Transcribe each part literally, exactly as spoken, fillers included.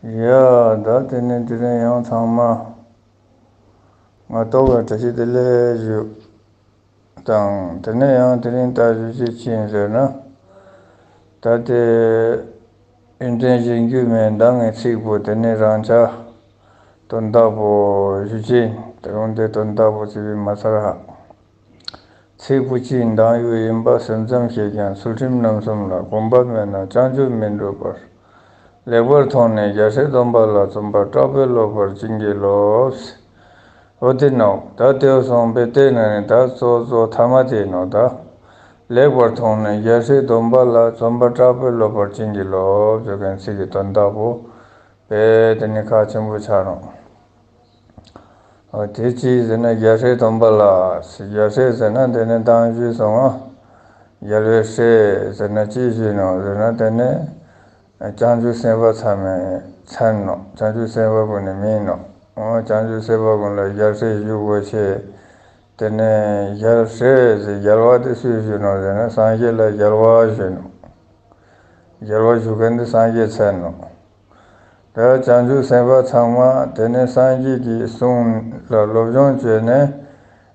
ཡ། ད་དེ་ནས་དེ་རིང་ཡང་ཚང་མ་ང་ཏོག་གི་བཀྲ་ཤིས་བདེ་ལེགས་ཞུ་དང་། དེ་ནས་ཡང་དེ་རིང་ད་ཞུ་རྒྱུ་ཅི་ཡིན་ཟེར་ན། ད་དེ་ཡོན་ཏན་གཞན་རྒྱུད་མའི་མདང་གི་ཚིག་པོ་དེ་ནས་རང་ཅག་དོན་དག་པོ་ཞུ་རྒྱུ་ཡིན། དེ་རུང་དེ་དོན་དག་པོ་ཚིག་པོ་མ་ཚར་ཧ། ཚིག་པོ་གཅིག་མདང་ཡུལ་ཡིན་པ་སེམས་ཙམ་ཤེས་ཀྱང་ཚུལ་ཁྲིམས་རྣམ་གསུམ་ལ་གོམས་པ་མེད་ན་བྱང་ཆུབ་མི་འགྲུབ་པར། ལེགས་པར་མཐོང་ནས་རྒྱལ་སྲས་སྡོམ་པ་ལ། བརྩོན་པ་དྲག་པོས་སློབ་པར་བྱིན་གྱིས་རློབས། འོ་དེ་ནོ། ད་དེ་སོང་པས་དེ་ན་ནི་ད་གཙོ་གཙོ་ཐ་མ་དེ་ནོ་ད། ལེགས་པར་མཐོང་ནས་རྒྱལ་སྲས་སྡོམ་པ་ལ། བརྩོན་པ་དྲག་པོས་སློབ་པར་བྱིན་གྱིས་རློབས་ཟེར་མཁན་ཚིག་གི་དོན་དག་པོ་པས་དེ་ནི་ཁག་ཆེན་པོ་ཆགས་ནོ། འོ་དེ་ཅི་ཟེར་ན་རྒྱལ་སྲས་སྡོམ་པ་ལ། རྒྱལ་སྲས་ཟེར་ན་དེ་ནི་མདང་ཞུས་སོང་ང་། རྒྱལ་བའི་སྲས་ཟེར་ན་ཅི་ཞུས་ནོ་ཟེར་ན་དེ་ནི་བྱང་ཆུབ་སེམས་དཔའ་ཚང་མའི་མཚན་ནོ། བྱང་ཆུབ་སེམས་དཔའ་ཀུན་ནི་མིང་ནོ། འོ་བྱང་ཆུབ་སེམས་དཔའ་ཀུན་ལ་རྒྱལ་སྲས་ཞུ་དགོས་ཤེས། དེ་ནས་རྒྱལ་སྲས་ཟེར་རྒྱལ་བ་དེ་སུས་ཞུས་ནོ་ཟེར་ན་སངས་རྒྱས་ལ་རྒྱལ་བ་ཞུས་ནོ། རྒྱལ་བ་ཞུ་མཁན་དེ་སངས་རྒྱས་མཚན་ནོ། ད་བྱང་ཆུབ་སེམས་དཔའ་ཚང་མ་དེ་ནས་སངས་རྒྱས་ཀྱི་གསུང་ལ་སློབ་སྦྱོང་བྱས་ནས།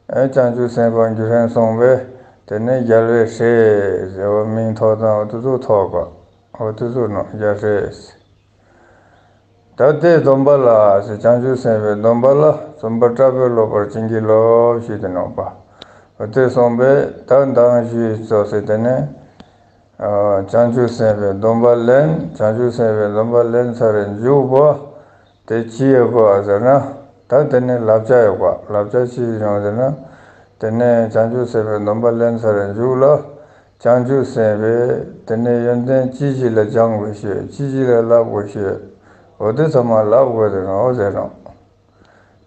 ཨེ་བྱང་ཆུབ་སེམས་དཔའ་འགྱུར་ཧན་སོང་བས་དེ་ནས་རྒྱལ་བའི་སྲས་ཟེར་བ་མིང་ཐོགས་དང་འོ་དེ་ཚོ་ཐོགས་པ། འོ་དེ་ཚོ་ནོ་རྒྱལ་སྲས། ད་དེ་སྡོམ་པ་ལ་ཟེར་བྱང་ཆུབ་སེམས་དཔའི་སྡོམ་པ་ལ་བརྩོན་པ་དྲག་པོས་སློབ་པར་བྱིན་གྱིས་རློབས་ཞུས་ཏེ་ནོ་པ། འོ་དེ་སོང་པས་ད་མདང་ཞུས་ཙོགས་ཟེར་དེ་ནས། བྱང་ཆུབ་སེམས་དཔའི་སྡོམ་པ་ལེན། བྱང་ཆུབ་སེམས་དཔའི་སྡོམ་པ་ལེན་ཚར་རེ་འཇུག་པ། དེ་ཅི་ཡོད་གོ་ཟེར་ན། ད་དེ་ནི་བསླབ་བྱ་ཡོད་གོ། བསླབ་བྱ་ཅི་ཡོང་ཟེར་ན། དེ་ནས་བྱང་ཆུབ་སེམས་དཔའི་སྡོམ་པ་ལེན་ཚར་རེ་འཇུག་ལ། བྱང་ཆུབ་སེམས་དཔའི་དེ་ནས་ཡོན་ཏན་ཅི་ཞིག་ལ་སྦྱང་དགོས་ཤེས། ཅི་ཞིག་ལ་བསླབ་དགོས་ཤེས། འོ་དེ་ཚང་མ་བསླབ་དགོས་ཟེར་ནོ་ཟེར་ནོ།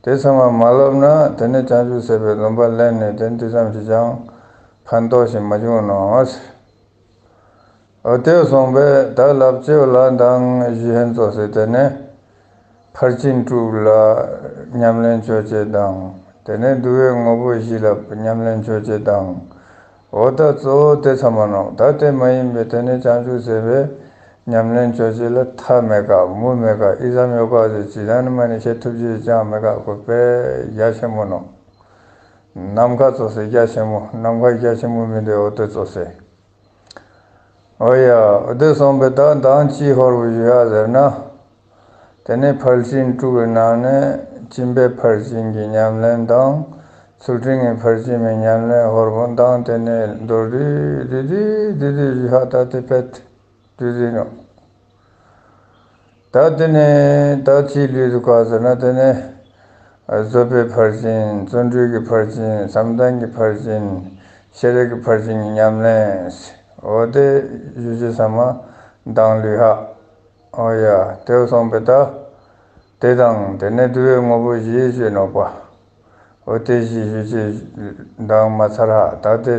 དེ་ཚང་མ་མ་བསླབ་ན་དེ་ནི་བྱང་ཆུབ་སེམས་དཔའི་སྡོམ་པ་ལེན་ནས་དེ་འདི་ཙམ་ཞིག་ཀྱང་ཕན་ཐོགས་ཤིག་མ་བྱུང་ནོ་ཟེར། འོ་དེ་སོང་པས་ད་བསླབ་བྱ་ལ་མདང་ཞུས་ཧན་ཙོགས་ཟེར་དེ་ནས་ཕར་ཕྱིན་དྲུག་ལ་ཉམས་ལེན་ཆོས་བྱེད་དང་། དེ་ནས་བསྡུ་བའི་དངོས་པོ་བཞི་ལ་ཉམས་ལེན་ཆོས་བྱེད་དང་། འོ་ད་གཙོ་བོ་དེ་ཚང་མ་ནོ། ད་དེ་མ་ཡིན་པའི་དེ་ནས་བྱང་ཆུབ་སེམས་དཔའི་ཉམས་ལེན་ཆོས་བྱེད་ལ་མཐའ་མེད་ཀ་མུ་མེད་ཀ་ཨི་ཙམ་ཡོད་ཀ་ཟེར་ཅི་ད་ནི་མ་ནི་བཤད་ཐུབ་རྒྱུ་ཅང་མེད་ཀ་ཁོ་དཔེ་རྒྱ་ཆེན་པོ་ནོ། ནམ་མཁའ་ཙོགས་ཟེར་རྒྱ་ཆེན་པོ། ནམ་མཁའ་རྒྱ་ཆེན་པོ་མི་འདྲ་འོ་དེ་ཙོགས་ཟེར། འོ་ཡ། འོ་དེ་སོང་པས་ད་མདང་ཅི་ཧོར་བུ་ཞུ་ཡ་ཟེར་ན། དེ་ནས་ཕར་ཕྱིན་དྲུག་གི་ནང་ནས་སྦྱིན་པའི་ཕར་ཕྱིན་གྱི་ཉམས་ལེན་དང་། ཚུལ་ཁྲིམས་ཀྱི་ཕར་ཕྱིན་གྱི་ཉམས་ལེན་ཧོར་བུ་མདང་དེ་ནས་མདོར་བསྡུས་བསྡུས་བསྡུས་བསྡུས་བསྡུས་ཞུ་ཡ་ད་དེ་དཔེ་བསྡུས་བསྡུས་ནོ། ད་དེ་ནས་ད་ཅི་ལུས་འདུག་ག་ཟེར་ན་དེ་ནས། བཟོད་པའི་ཕར་ཕྱིན། བརྩོན་འགྲུས་ཀྱི་ཕར་ཕྱིན། བསམ་གཏན་གྱི་ཕར་ཕྱིན། ཤེས་རིག་གི་ཕར་ཕྱིན་གྱི་ཉམས་ལེན། འོ་དེ་ཞུ་རྒྱུ་ཚང་མ་མདང་ལུས་ཧ། འོ་ཡ། དེ་སོང་པས་ད། དེ་དང་དེ་ནས་བསྡུ་བའི་དངོས་པོ་བཞི་ཞུས་ནོ་པ། འོ་དེ་བཞི་ཞུ་རྒྱུ་མདང་མ་ཚར་ཧ། ད་དེ་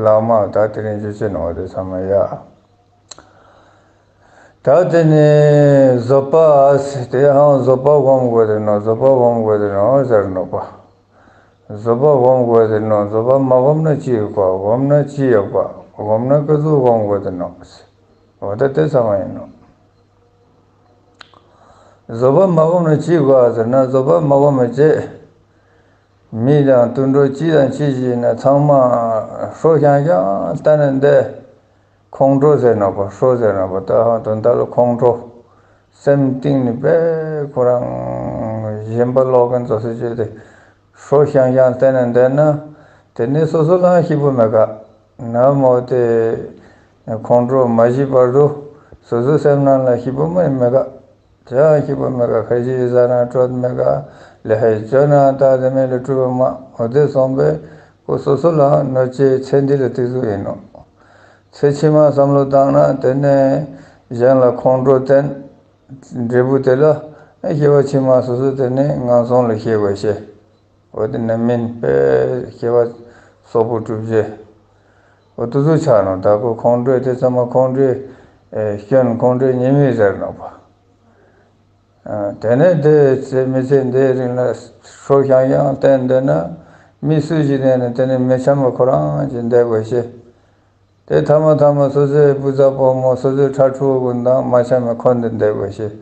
ལག་མ་ད་དེ་རིང་ཞུ་རྒྱུ་ནོ་དེ་ཚང་མ་ཡ། ད་དེ་ནས་བཟོད་པ་ཟེར་དེ་ཧང་བཟོད་པ་སྒོམ་དགོས་དེ་ནོ། བཟོད་པ་སྒོམ་དགོས་དེ་ནོ་ཟེར་ནོ་པ། བཟོད་པ་སྒོམ་དགོས་དེ་ནོ། བཟོད་པ་མ་སྒོམ་ན་ཅི་ཡོད་པ། སྒོམ་ན་ཅི་ཡོད་པ། སྒོམ་ན་ཀི་ཟུག་སྒོམ་དགོས་དེ་ནོ། འོ་ད་དེ་ཚང་མ་ཡིན་ནོ། བཟོད་པ་མ་སྒོམ་ན་ཅི་དགོས་ཟེར་ན་བཟོད་པ་མ་སྒོམ་མི་བྱེད། མི་དང་དུད་འགྲོ་ཅི་དང་ཅི་ཞིག་ཡིན་ན་ཚང་མ་ཧྲོ་ཤང་ཤང་བལྟས་ནས་བསྡད། ཁོང་ཁྲོ་ཟེར་ནོ་པ། ཧྲོ་ཟེར་ནོ་པ། ད་ཧང་དོན་དག་ལ་ཁོང་ཁྲོ། སེམས་གཏིང་ནས་དཔེ་ཁོ་རང་ཞེན་པ་ལོག་མཁན་ཙོགས་སུ་བྱས་ཏེ་ཧྲོ་ཤང་ཤང་བལྟས་ནས་བསྡད་ན། དེ་ནི་སོ་སོ་ལའང་སྐྱིད་པོ་མེད་ཀ། ན་མོ་དེ་ཁོང་ཁྲོ་མ་ཞི་བར་དུ་སོ་སོའི་སེམས་ནང་ལ་སྐྱིད་པོ་མ་མེད་ཀ། ཅང་སྐྱིད་པོ་མེད་ཀ། ཁ་ཅིག་ཟ་ན་སྤྲོད་མེད་ཀ། ལས་ཧ་ཅོ་ན་ད་དེ་མེད་ལ་སྤྲུལ་པ་མ་འོ་དེ་སོང་པས་ཁོ་སོ་སོ་ལའང་གནོད་བྱེད་ཚེ་འདི་ལ་དེ་ཟུག་ཡིན་ནོ། ཚེ་ཕྱི་མ་བསམ་བློ་བཏང་ན་དེ་ནས་གཞན་ལ་ཁོང་ཁྲོ་བསྟན། འབྲས་བུ་དེ་ལ་སྐྱེ་བ་ཕྱི་མ་སོ་སོ་དེ་ནས་ངན་སོང་ལ་སྐྱེ་དགོས་ཤེས། འོ་དེ་ནི་སྨིན་པས་སྐྱེ་བ་སོག་པོ་གྲུབ་རྗེས། འོ་དེ་ཚོ་ཆགས་ནོ། ད་ཁོ་ཁོང་ཁྲོས་དེ་ཚང་མ་ཁོང་ཁྲོའི་ཨེ་སྐྱོན་ཁོང་ཁྲོའི་ཉེས་དམིགས་ཟེར་ནོ་པ། ཨ་དེ་ནས་དེ་ཚེ་མི་ཚེ་འདིའི་རིང་ལ་ཧྲོ་ཤང་ཤང་བསྟན་བསྡད་ན་མི་སུ་ཞིག་བསྟན་ན་དེ་ནི་མི་འཆམ་པ་ཁོ་རང་ཅིག་བསྡད་དགོས་ཤེས། དེ་ཐ་མ་ཐ་མ་སོ་སོའི་བུ་ཚ་བུ་མོ་སོ་སོའི་ཕྲུ་གུ་དང་མ་འཆམ་པའི་ཁོ་འདི་བསྡད་དགོས་ཤེས།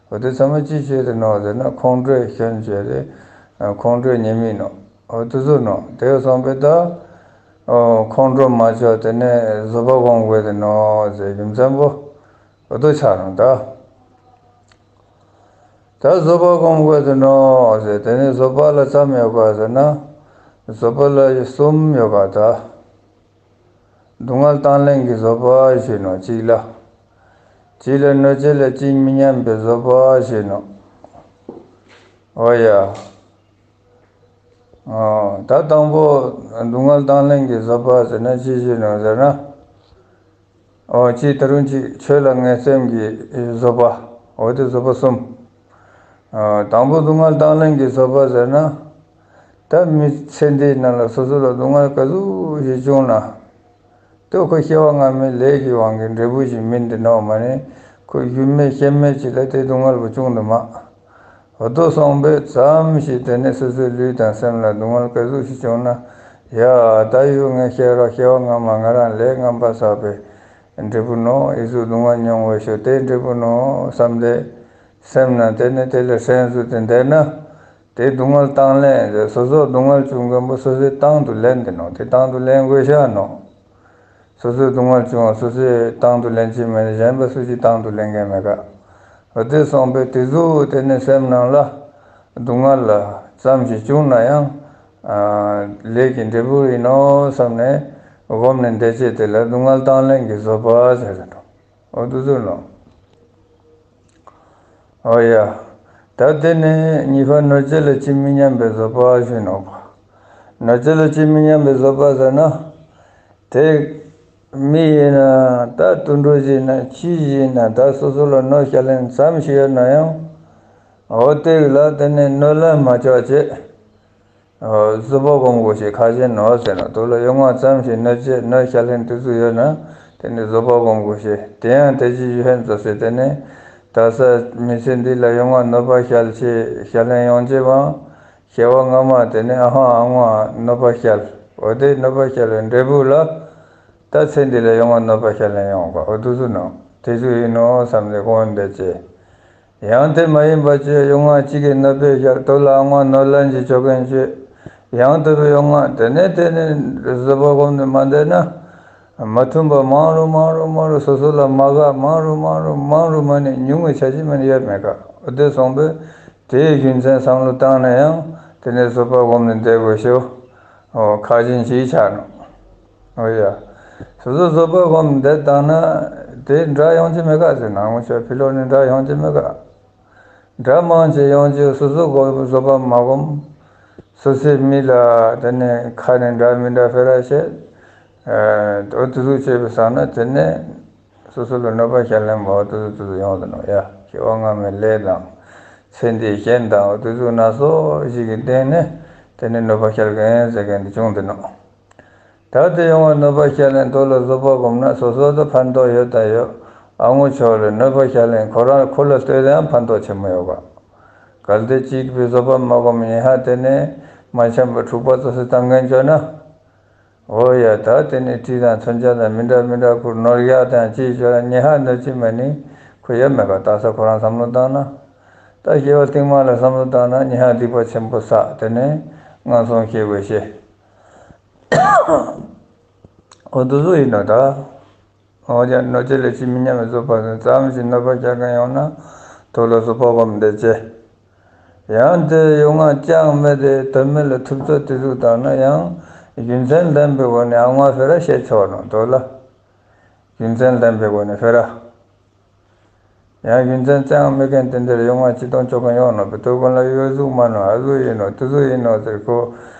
འོ་དེ་ཚང་མ་ཅི་བྱས་ཏེ་ནོ་ཟེར་ན་ཁོང་ཁྲོས་སྐྱོན་བྱས་ཏེ། ཁོང་ཁྲོའི་ཉེས་དམིགས་ནོ། འོ་དེ་ཚོ་ནོ། དེ་སོང་པས་ད། ཁོང་ཁྲོ་མ་བྱོ་དེ་ནས་བཟོད་པ་སྒོམ་དགོས་ཏེ་ནོ་ཟེར་རྒྱུ་མཚན་པོ། འོ་དེ་ཆགས་ནོ་ད། ད་བཟོད་པ་སྒོམ་དགོས་ཏེ་ནོ་ཟེར། དེ་ནས་བཟོད་པ་ལ་ཙམ་ཡོད་ག་ཟེར་ན། བཟོད་པ་ལ་གསུམ་ཡོད་ག་ད། སྡུག་བསྔལ་དང་ལེན་གྱི་བཟོད་པ་ཞུས་ནོ་གཅིག་ལ། གཅིག་ལ་གནོད་བྱེད་ལ་ཇི་མི་སྙམ་པའི་བཟོད་པ་ཞུས་ནོ། འོ་ཡ། ཨོ། ད་དང་པོ་སྡུག་བསྔལ་དང་ལེན་གྱི་བཟོད་པ་ཟེར་ན་ཅི་ཞུས་ནོ་ཟེར་ན། ཨོ་ཅི་ད་རུང་ཅི་ཆོས་ལ་ངེས་སེམས་ཀྱི་བཟོད་པ། འོ་དེ་བཟོད་པ་གསུམ། ཨོ་དང་པོ་སྡུག་བསྔལ་དང་ལེན་གྱི་བཟོད་པ་ཟེར་ན། ད་མི་ཚེ་འདིའི་ནང་ལ་སོ་སོ་ལ་སྡུག་བསྔལ་ག་ཚོད་ཞིག་བྱུང་ན། དེ་ཁོ་སྐྱེ་བ་སྔ་མའི་ལས་ཀྱི་དབང་གིས་འབྲས་བུ་ཞིག་སྨིན་ཏེ་ནོ་མ་ནི། ཁོ་ཡུལ་མེད་གཤེད་མེད་ཅིག་ལ་དེ་སྡུག་བསྔལ་བོ་བྱུང་དུ་མ། འོ་དོ་སོང་པས་ཙམ་ཞིག་དེ་ནས་སོ་སོའི་ལུས་དང་སེམས་ལ་སྡུག་བསྔལ་ག་ཚོད་ཞིག་བྱུང་ན། ཡ་ད་ཡུལ་ངས་སྐྱེ་རོགས་སྐྱེ་བ་སྔ་མ་ང་རང་ལས་ངན་པ་བསགས་པའི་འབྲས་བུ་ནོ། ཨི་ཟུག་སྡུག་བསྔལ་མྱོང་བའི་ཤོ་དེའི་འབྲས་བུ་ནོ་བསམ་སྟེ། སེམས་ན་དེ་ནས་དེ་ལ་སེམས་སུ་དེ་འདས་ན། དེ་སྡུག་བསྔལ་དང་ལེན་ཟེར། སོ་སོ་སྡུག་བསྔལ་བྱུང་མཁན་པོ་སོ་སོའི་དང་དུ་ལེན་དེ་ནོ། དེ་དང་དུ་ལེན་དགོས་ཤ་ནོ། སོ་སོའི་སྡུག་བསྔལ་བྱུང་བ་སོ་སོའི་དང་དུ་ལེན་གྱི་མེད་ན་གཞན་པ་སུ་ཞིག་དང་དུ་ལེན་མཁན་མེད་ཀ། འོ་དེ་སོང་པས་དེ་ཟུག་དེ་ནས་སེམས་ནང་ལ་སྡུག་བསྔལ་ལ་ཙམ་ཞིག་བྱུང་ན་ཡང་། ལས་ཀྱི་འབྲས་བུ་ཡིན་ནོ་བསམ་ནས་སྒོམ་ནས་འདས་བྱས་དེ་ལ་སྡུག་བསྔལ་དང་ལེན་གྱི་བཟོད་པ་ཟེར་ཟེར་ནོ། འོ་དེ་ཟུག་ནོ། ཨོ་ཡ། ད་དེ་ནས་གཉིས་པ་གནོད་བྱེད་ལ་ཇི་མི་སྙམ་པའི་བཟོད་པ་ཞུས་ནོ། གནོད་བྱེད་ལ་ཇི་མི་སྙམ་པའི་བཟོད་པ་ཟེར་ན། དེ་མི་ཡིན་ན་ད་དུད་འགྲོ་ཞིག་ཡིན་ན་ཅི་ཞིག་ཡིན་ན་ད་སོ་སོ་ལ་གནོད་བྱ་ལན་ཙམ་ཞིག་ཡོད་ན་ཡང་། འོ་དེ་ལ་དེ་ནས་གནོད་ལན་མ་བྱ་བྱེད། བཟོད་པ་སྒོམ་དགོས་ཤེས་ཁག་ཆེ་ནོ་ཟེར་ན། དུ་ལ་གཡོ་ང་ཙམ་ཞིག་གནོད་བྱེད་གནོད་བྱ་ལན་དུས་སུ་ཡོད་ན། དེ་ནི་བཟོད་པ་སྒོམ་དགོས་ཤེས། དེ་ཡང་དེ་ཅི་ཡོད་ཧན་ཙོ་ཟེར་དེ་ནི། ད་ས་མི་ཚེ་འདི་ལ་གཡོ་ང་གནོད་པ་བྱ་ཆེ་བྱ་ལན་ཡོང་ཅེས་བང་། སྐྱེ་བ་སྔ་མ་དེ་ནི་ཨ་ཧང་ཨ་ང་གནོད་པ་བྱ། འོ་དེ་གནོད་པ་བྱ་ལན་འབྲས་བུ་ལ། ད་ཚེ་འདི་ལ་གཡོ་ང་གནོད་པ་བྱ་ལན་ཡོང་ག་འོ་དུས་སུ་ནོ། དེ་ཚོ་ཡིན་ནོ་བསམ་ནས་དགོངས་འདེད་ཅེས། ཡང་དེ་མ་ཡིན་པ་ཅིག་གཡོ་ང་གཅིག་གིས་གནོད་པའི་ཞར་དུ་ལ་ཨ་ང་གནོད་ལན་གྱི་ཆོ་གན་བཅོས། ཡང་དུ་བའི་གཡོ་ང་དེ་ནས་དེ་ནས་བཟོད་པ་སྒོམ་ནས་མ་འདས་ན། མ་མཐུན་པ་མང་རུ་མང་རུ་མང་རུ་སོ་སོ་ལ་མ་དགའ་མང་རུ་མང་རུ་མང་རུ་མ་ནས་ཉུང་བའི་ཆ་ཅི་མ་ནས་ཡོད་མེད་ཀ། འོ་དེ་སོང་པས་དེའི་རྒྱུ་མཚན་བསམ་བློ་བཏང་ན་ཡང་དེ་ནས་བཟོད་པ་སྒོམ་ནས་འདས་དགོས་ཤོ། ཁག་ཅན་ཞིག་ཆགས་ནོ། འོ་ཡ། སོ་སོ་བཟོད་པ་སྒོམ་འདི་བཏང་ན། དེ་འདྲ་ཡོང་གི་མེད་ག་ཟེར་ན་ངོ་ཤ་ཕི་ལོག་ནས་འདྲ་ཡོང་གི་མེད་ག། འདྲ་མང་ཆེ་ཡོང་གི་སོ་སོ་སྒོམ་བཟོད་པ་མ་སྒོམ། སོ་སོའི་མི་ལ་དེ་ནས་ཁ་ནས་འདྲ་མི་འདྲ་ཕེ་ར་བཤད། འོ་དེ་ཚོ་བྱས་པའི་སང་ན་དེ་ནས། སོ་སོ་ལ་གནོད་པ་བྱ་ལན་མ་འོ་དེ་ཚོ་དེ་ཚོ་ཡོང་དུ་ནོ་ཡ། སྐྱེ་བ་སྔ་མའི་ལས་དང་། ཚེ་འདིའི་རྐྱེན་དང་འོ་དེ་ཚོ་སྣ་ཚོགས་ཤིག་གི་སྟེང་ནས་དེ་ནས་གནོད་པ་བྱ་མཁན་ཟེར་མཁན་དེ་བྱུང་དུ་ནོ། ད་དེ་ཡོང་བ་གནོད་པ་བྱ་ལན་དོ་ལ་བཟོད་པ་སྒོམ་ན་སོ་སོ་དུ་ཕན་ཐོགས་ཡོད་དང་ཡོད། ཨ་ངོ་ཆོག་ལ་གནོད་པ་བྱ་ལན་ཁོ་རང་ཁོ་ལ་ལྟོས་དང་ཕན་ཐོགས་ཆེན་མོ་ཡོད་ག། གལ་ཏེ་གཅིག་པའི་བཟོད་པ་མ་སྒོམ་ཉེ་ཧ་དེ་ནས་མ་འཆམ་པ་འཁྲུག་པ་ཙོ་སི་བཏང་མཁན་བྱོས་ན། འོ་ཡ་ད་དེ་ནས་གྲི་དང་མཚོན་ཆ་དང་མི་འདྲ་མི་འདྲ་ཁུར་ནོར་གཡག་དང་ཅིའི་ཅོ་ར་ཉེ་ཧ་ནོར་ཅི་མ་ནི་ཁོ་ཡོད་མེད་ག། ད་ས་ཁོ་རང་བསམ་བློ་བཏང་ན། ད་སྐྱེ་བ་རྟིང་མ་ལ་བསམ་བློ་བཏང་ན་ཉེ་ཧ་སྡིག་པ་ཆེན་པོ་བསགས་དེ་ནས་ངན་སོང་སྐྱེ་དགོས་ཤེས། འོ་དུ་བཟོ་ཡིན་ནོ་ད། འོ་ཡ་གནོད་བྱེད་ལ་ཇི་མི་སྙམ་པའི་བཟོད་པ་དང་ཙམ་ཞིག་གནོད་པ་བྱ་མཁན་ཡོང་ན་དོ་ལ་བཟོད་པ་སྒོམ་འདེད་ཅེས། ཡང་དེ་གཡོ་ང་ཅང་མེད་དེ་དོན་མེད་ལ་ཐུབ་ཚོད་དེ་ཚོ་བཏང་ན་ཡང་རྒྱུ་མཚན་ལྡན་པའི་སྒོ་ནས་ཨ་ང་ཕེ་ར་བཤད་ཆོག་ནོ་དོ་ལ། རྒྱུ་མཚན་ལྡན་པའི་སྒོ་ནས་ཕེ་ར། ཡང་རྒྱུ་མཚན་ཅང་མེད་མཁན་དེ་འདིར་གཡོ་ང་ཅི་གཏོང་ཆོག་མཁན་ཡོང་ནོ་བེ་དོ་ཀུན་ལ་གཡོ་གཟུགས་མ་ནོ་ཨ་ཟུག་ཡིན་ནོ་དེ་ཟུག་ཡིན་ནོ་ཟེར་ཁོ།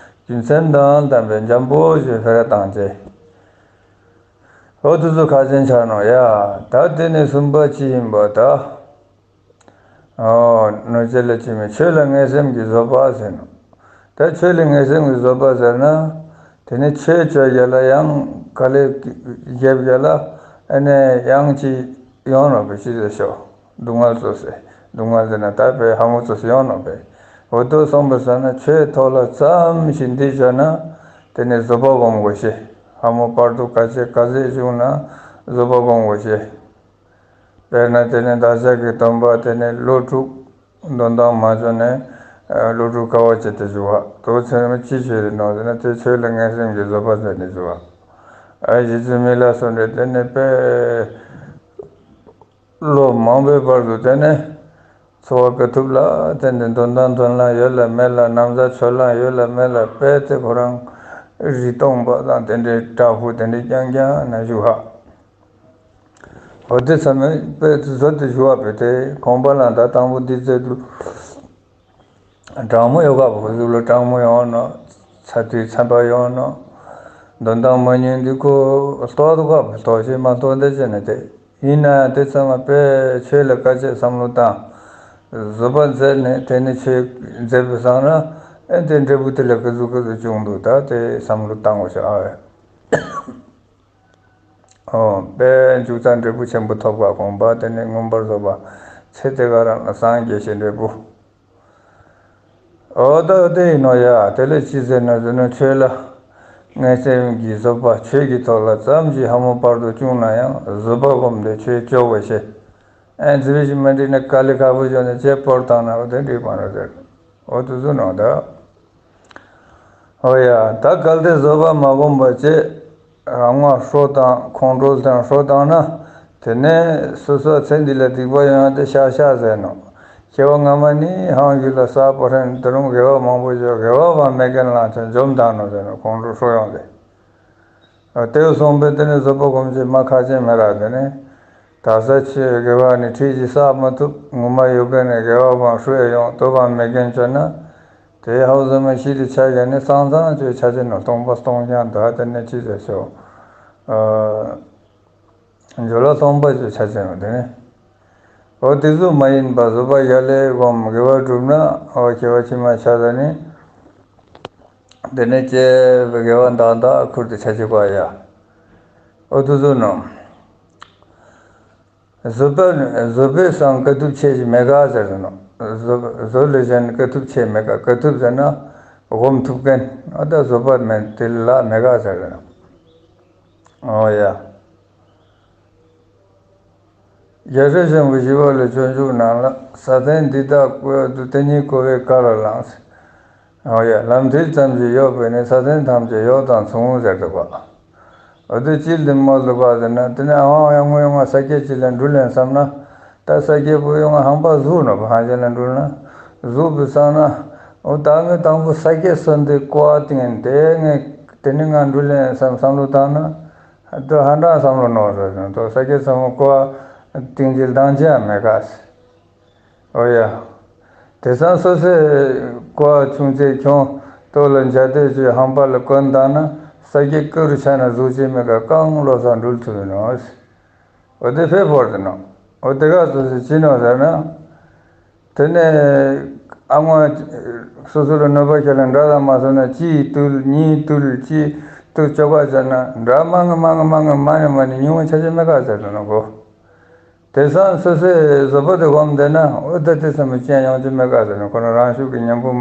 རྒྱུ་མཚན་དང་ལྡན་པའི་འཇམ་པོ་ཞིག་ཕེ་ར་བཏང་ཅེས། འོ་དེ་ཚོ་ཁ་ཅན་ཆགས་ནོ་ཡ། ད་དེ་ནས་གསུམ་པ་ཅི་ཡིན་པ་ད། ཨོ། གནོད་བྱེད་ལ་ཅི་མི་ཆོས་ལ་ངེས་སེམས་ཀྱི་བཟོད་པ་ཟེར་ནོ། ད་ཆོས་ལ་ངེས་སེམས་ཀྱི་བཟོད་པ་ཟེར་ན། དེ་ནི་ཆོས་སྤྱོད་རྒྱ་ལ་ཡང་ག་ལེ་རྒྱབ་རྒྱ་ལ་ཨ་ནེ་ཡང་ཅི་ཡོང་ནོ་བེ་ཤི་ཟེར་ཤོག་སྡུག་བསྔལ་ཙོ་སེ་སྡུག་བསྔལ་ཟེར་ན་ད་བེ་ཧ་མོ་ཙོ་སེ་ཡོང་ནོ་བེ། འོ་དོ་སོང་བེ་ཟེར་ན་ཆོས་ཐོག་ལ་ཙམ་ཞིག་འདི་བྱོས་ན། དེ་ནི་བཟོད་པ་སྒོམ་དགོས་ཤེས། ཧ་མོ་བར་དུ་ག་ཅེ་ག་ཟེ་བྱུང་ན་བཟོད་པ་སྒོམ་དགོས་ཤེས། དཔེར་ན་དེ་ནི་བདག་ཅག་གི་སྟོན་པ་དེ་ནི་ལོ་དྲུག་འདོན་ཐང་མ་བྱུང་ནས་ལོ་དྲུག་དཀའ་བ་སྤྱད་དེ་བཞུགས་པ་དེ་ཚོ་ནི་ཅི་ཞིག་རེད་ནོ་ཟེར་ན། དེ་ཆོས་ལ་ངན་སེམས་ཀྱི་བཟོད་པ་མཛད་ནས་བཞུགས་པ། ཨ་རྗེ་བཙུན་མི་ལ་སོགས་ནས་དེ་ནི་དཔེ་ལོ་མང་པོའི་བར་དུ་དེ་ནི་འཚོ་བ་དཀའ་ཐུབ་ལ་བརྟེན་ཏེ་འདོན་ཐང་འདོན་ལ་ཡོད་ལ་མེད་ལ། ན་བཟའ་ཆོས་ལ་ཡོད་ལ་མེད་ལ། དཔེ་དེ་ཁོ་རང་རི་སྟོང་པ་དང་དེ་འདྲའི་བྲག་ཕུག་དེ་འདྲའི་རྐྱང་རྐྱང་ན་བཞུགས་ཧ། འོ་དེ་ཚང་མ་དཔེ་བཟོ་དེ་ཞུ་བ་བས་དེ་ཁོང་པ་ལ་ད་དང་པོ་འདི་ཚོད་དུ་གྲང་མོ་ཡོད་ག་བ་གཟུགས་ལ་གྲང་མོ་ཡོང་ནོ། ཚ་དུས་ཚ་བ་ཡོང་ནོ། འདོན་ཐང་མ་ཉན་དུས་ཁོ་ལྟོགས་འདུག་ག་བ་ལྟོགས་ཤི་མ་ལྟོགས་འདི་བྱས་ནས་དེ་ཡིན་ན་ཡང་དེ་ཚང་མ་དཔེ་ཆོས་ལ་དཀའ་སྤྱད་བསམ་བློ་བཏང་། བཟོད་པ་མཛད་ནས་དེ་ནི་ཆོས་མཛད་པའི་སང་ན་ཨེ་དེ་འབྲས་བུ་དེ་ལ་ག་ཟུག་ག་ཟུག་བྱུང་འདུག་ད་དེ་བསམ་བློ་བཏང་དགོས་ཤག་ཨ། ཨོ། དཔེ་མཇུག་ཙམ་འབྲས་བུ་ཆེན་པོ་ཐོབ་པ་དགོངས་པ་དེ་ནི་མངོན་པར་རྫོགས་པ་ཚེ་འདི་ག་རང་ལ་སངས་རྒྱས་ཤིང་འབྲས་བུ། ཨོ་ད་དེ་ཡིན་ནོ་ཡ། དེ་ལས་ཅི་ཟེར་ན་ཟེར་ན་ཆོས་ལ་ངན་སེམས་ཀྱི་བཟོད་པ་ཆོས་ཀྱི་ཐོག་ལ་ཙམ་ཞིག་ཧ་མོ་བར་དུ་བྱུང་ན་ཡང་བཟོད་པ་སྒོམ་སྟེ་ཆོས་སྐྱོབ་པ་ཞེས་ཨེ་འཛི་བི་ཞིག་མ་འགྲིག་ན་དཀའ་ལས་ཁག་པོ་བྱུང་ནས་ཅེས་བོར་བཏང་ན་འོ་དེ་འགྲིག་མ་རེད་ཟེར། ཨོ་དེ་ཚོ་ནོ་ད། ཨོ་ཡ། ད་གལ་ཏེ་བཟོད་པ་མ་བསྒོམས་པ་བཅས་རང་དབང་ཧྲོ་དང་ཁོང་ཁྲོ་དང་ཧྲོ་བཏང་ན། དེ་ནས་སོ་སོ་ཚེ་འདི་ལ་སྡིག་པ་ཡོང་ཡ་དེ་ཤག་ཤག་ཟེར་ནོ། སྐྱེ་བ་སྔ་མ་ནི་ཧང་ཡུལ་ལ་ས་པོ་ཧྲན་དུ་རུང་དགེ་བ་མང་པོ་བྱོས་དགེ་བ་བ་མེད་མཁན་ལང་ཆ་འཇོམས་བཏང་ནོ་ཟེར་ནོ་ཁོང་ཁྲོ་ཧྲོ་ཡོང་སྟེ། དེ་སོང་པས་དེ་ནི་བཟོད་པ་སྒོམ་བྱེད་མ་ཁག་ཅན་མེད་ར། དེ་ནི་ད་ས་ཆེ་དགེ་བ་ནི་ཁྲིད་ཀྱིས་བསགས་མ་ཐུབ་ངོ་མ་ཡོད་མཁན་ནི་དགེ་བ་བ་ཧྲོ་ཡ་ཡོང་དོ་བ་མེད་མཁན་བྱོས་ན། དེའི་ཧའུ་ཟ་མ་ཤི་དེ་ཆ་ཡ་ནི་སང་སང་ཅོས་ཆ་ཅན་ནོ་སྟོང་པ་སྟོང་རྐྱང་དག་དེ་ནས་ཅི་ཟེར་ཤོག་འཇོ་ལ་སྟོང་པ་ཅོས་ཆ་ཅན་ནོ་དེ་ནི། འོ་དེ་ཚོ་མ་ཡིན་པ་བཟོད་པ་ཡ་ལས་སྒོམ་དགེ་བ་བསྒྲུབ་ན་འོ་སྐྱེ་བ་ཕྱི་མ་ཆ་ད་ནི། དེ་ནས་སྐྱེ་བའི་དགེ་བ་འདག་འདག་ཁུར་དེ་ཆ་ཅན་པ་ཡ། འོ་དེ་ཚོ་ནོ། བཟོད་པ་བཟོད་པས་སང་དཀའ་ཐུབ་ཆེ་ཞིག་མེད་ག་ཟེར་ནོ། བཟོད་བཟོད་ལས་གཞན་དཀའ་ཐུབ་ཆེ་མེད་ག་དཀའ་ཐུབ་ཟེར་ན་སྒོམ་ཐུབ་མཁན་ཨ་ད་བཟོད་པ་མེད་དེ་ལ་མེད་ག་ཟེར་ནོ། ཨོ་ཡ། རྒྱལ་སྲས་ཆེན་པོ་ཞི་བ་ལྷའི་སྤྱོད་འཇུག་ནང་ལ་ས་སྟེང་འདི་དག་ཀུན་ཏུ་དེ་ཉིད་གོ་བས་ག་ལ་ལངས། ཨོ་ཡ། ལམ་མཐིལ་ཙམ་ཞིག་གཡོ་བས་ནི་ས་སྟེང་ཐམས་ཅད་གཡོ་དང་མཚུངས་ཟེར་འདུག་པ། འོ་དེ་ཅི་ལྟར་མ་ལུག་པ་ཟེར་ན་དེ་ནས་ཨ་ཧང་ཡང་ངོ་ཡང་ང་ས་སྐྱེ་ཅི་ལ་འགྲུལ་ལེན་བསམ་ན། ད་ས་སྐྱེ་པོ་ཡང་ཧང་པ་གཟུགས་ནོ་བ་ཧང་ཅན་ལ་འགྲུལ་ན། གཟུགས་པའི་སང་ན། འོ་ད་ངས་དང་པོ་ས་སྐྱེ་སོན་དེ་ཀོ་ཨ་ཏིང་དེ་ངས་དེ་ནི་ང་འགྲུལ་ལེན་བསམ་བསམ་བློ་བཏང་ན། དོ་ཧ་འདྲ་བསམ་བློ་ནོར་རེད་དོ། ས་སྐྱེ་ཚང་མ་ཀོ་ཨ་ཏིང་གི་ལྡང་རྒྱ་མེད་ག་སི། ཨོ་ཡ། དེ་སང་སོ་སོའི་ཀོ་ཨ་ཆུང་ཚེ་ཁྱོང་ལྟོ་ལ་འཇའ་དོད་ཀྱི་ཧམ་པ་ལ་གོན་བཏང་ན་ས་སྐྱེ་ཀ་རུ་ཆ་ན་གཟུགས་ཅན་མེད་ག་རྐང་ལོ་སང་འགྲུལ་ཐུབ་ནོ། འོ་དེ་ཕེ་ཕོར་དེ་ནོ། འོ་དེ་ག་སོ་སོ་ཅི་ནོ་ཟེར་ན། དེ་ནས་ཨ་མ་སོ་སོ་ལ་གནོད་པ་བྱས་ལ་འདྲ་དང་མ་སོང་ན་གཅིག་བཏུལ་གཉིས་བཏུལ་གཅིག་བཏུལ་བཅོ་ཁ་བྱས་ན་འདྲ་མང་གི་མང་གི་མང་གི་མ་ནི་མ་ནི་ཉུང་བ་ཆ་ཆ་མེད་ག་ཟེར་དུ་ནོ་གོ། དེ་སང་སོ་སོའི་བཟོད་པ་དེ་སྒོམ་བསྡད་ན་འོ་ད་དེ་ཚང་མ་ཅན་ཡོང་རྒྱུ་མེད་ག་ཟེར་ནོ། ཁོ་ན་རང་ཤུགས་ཀྱི་གཉེན་པོ་མ་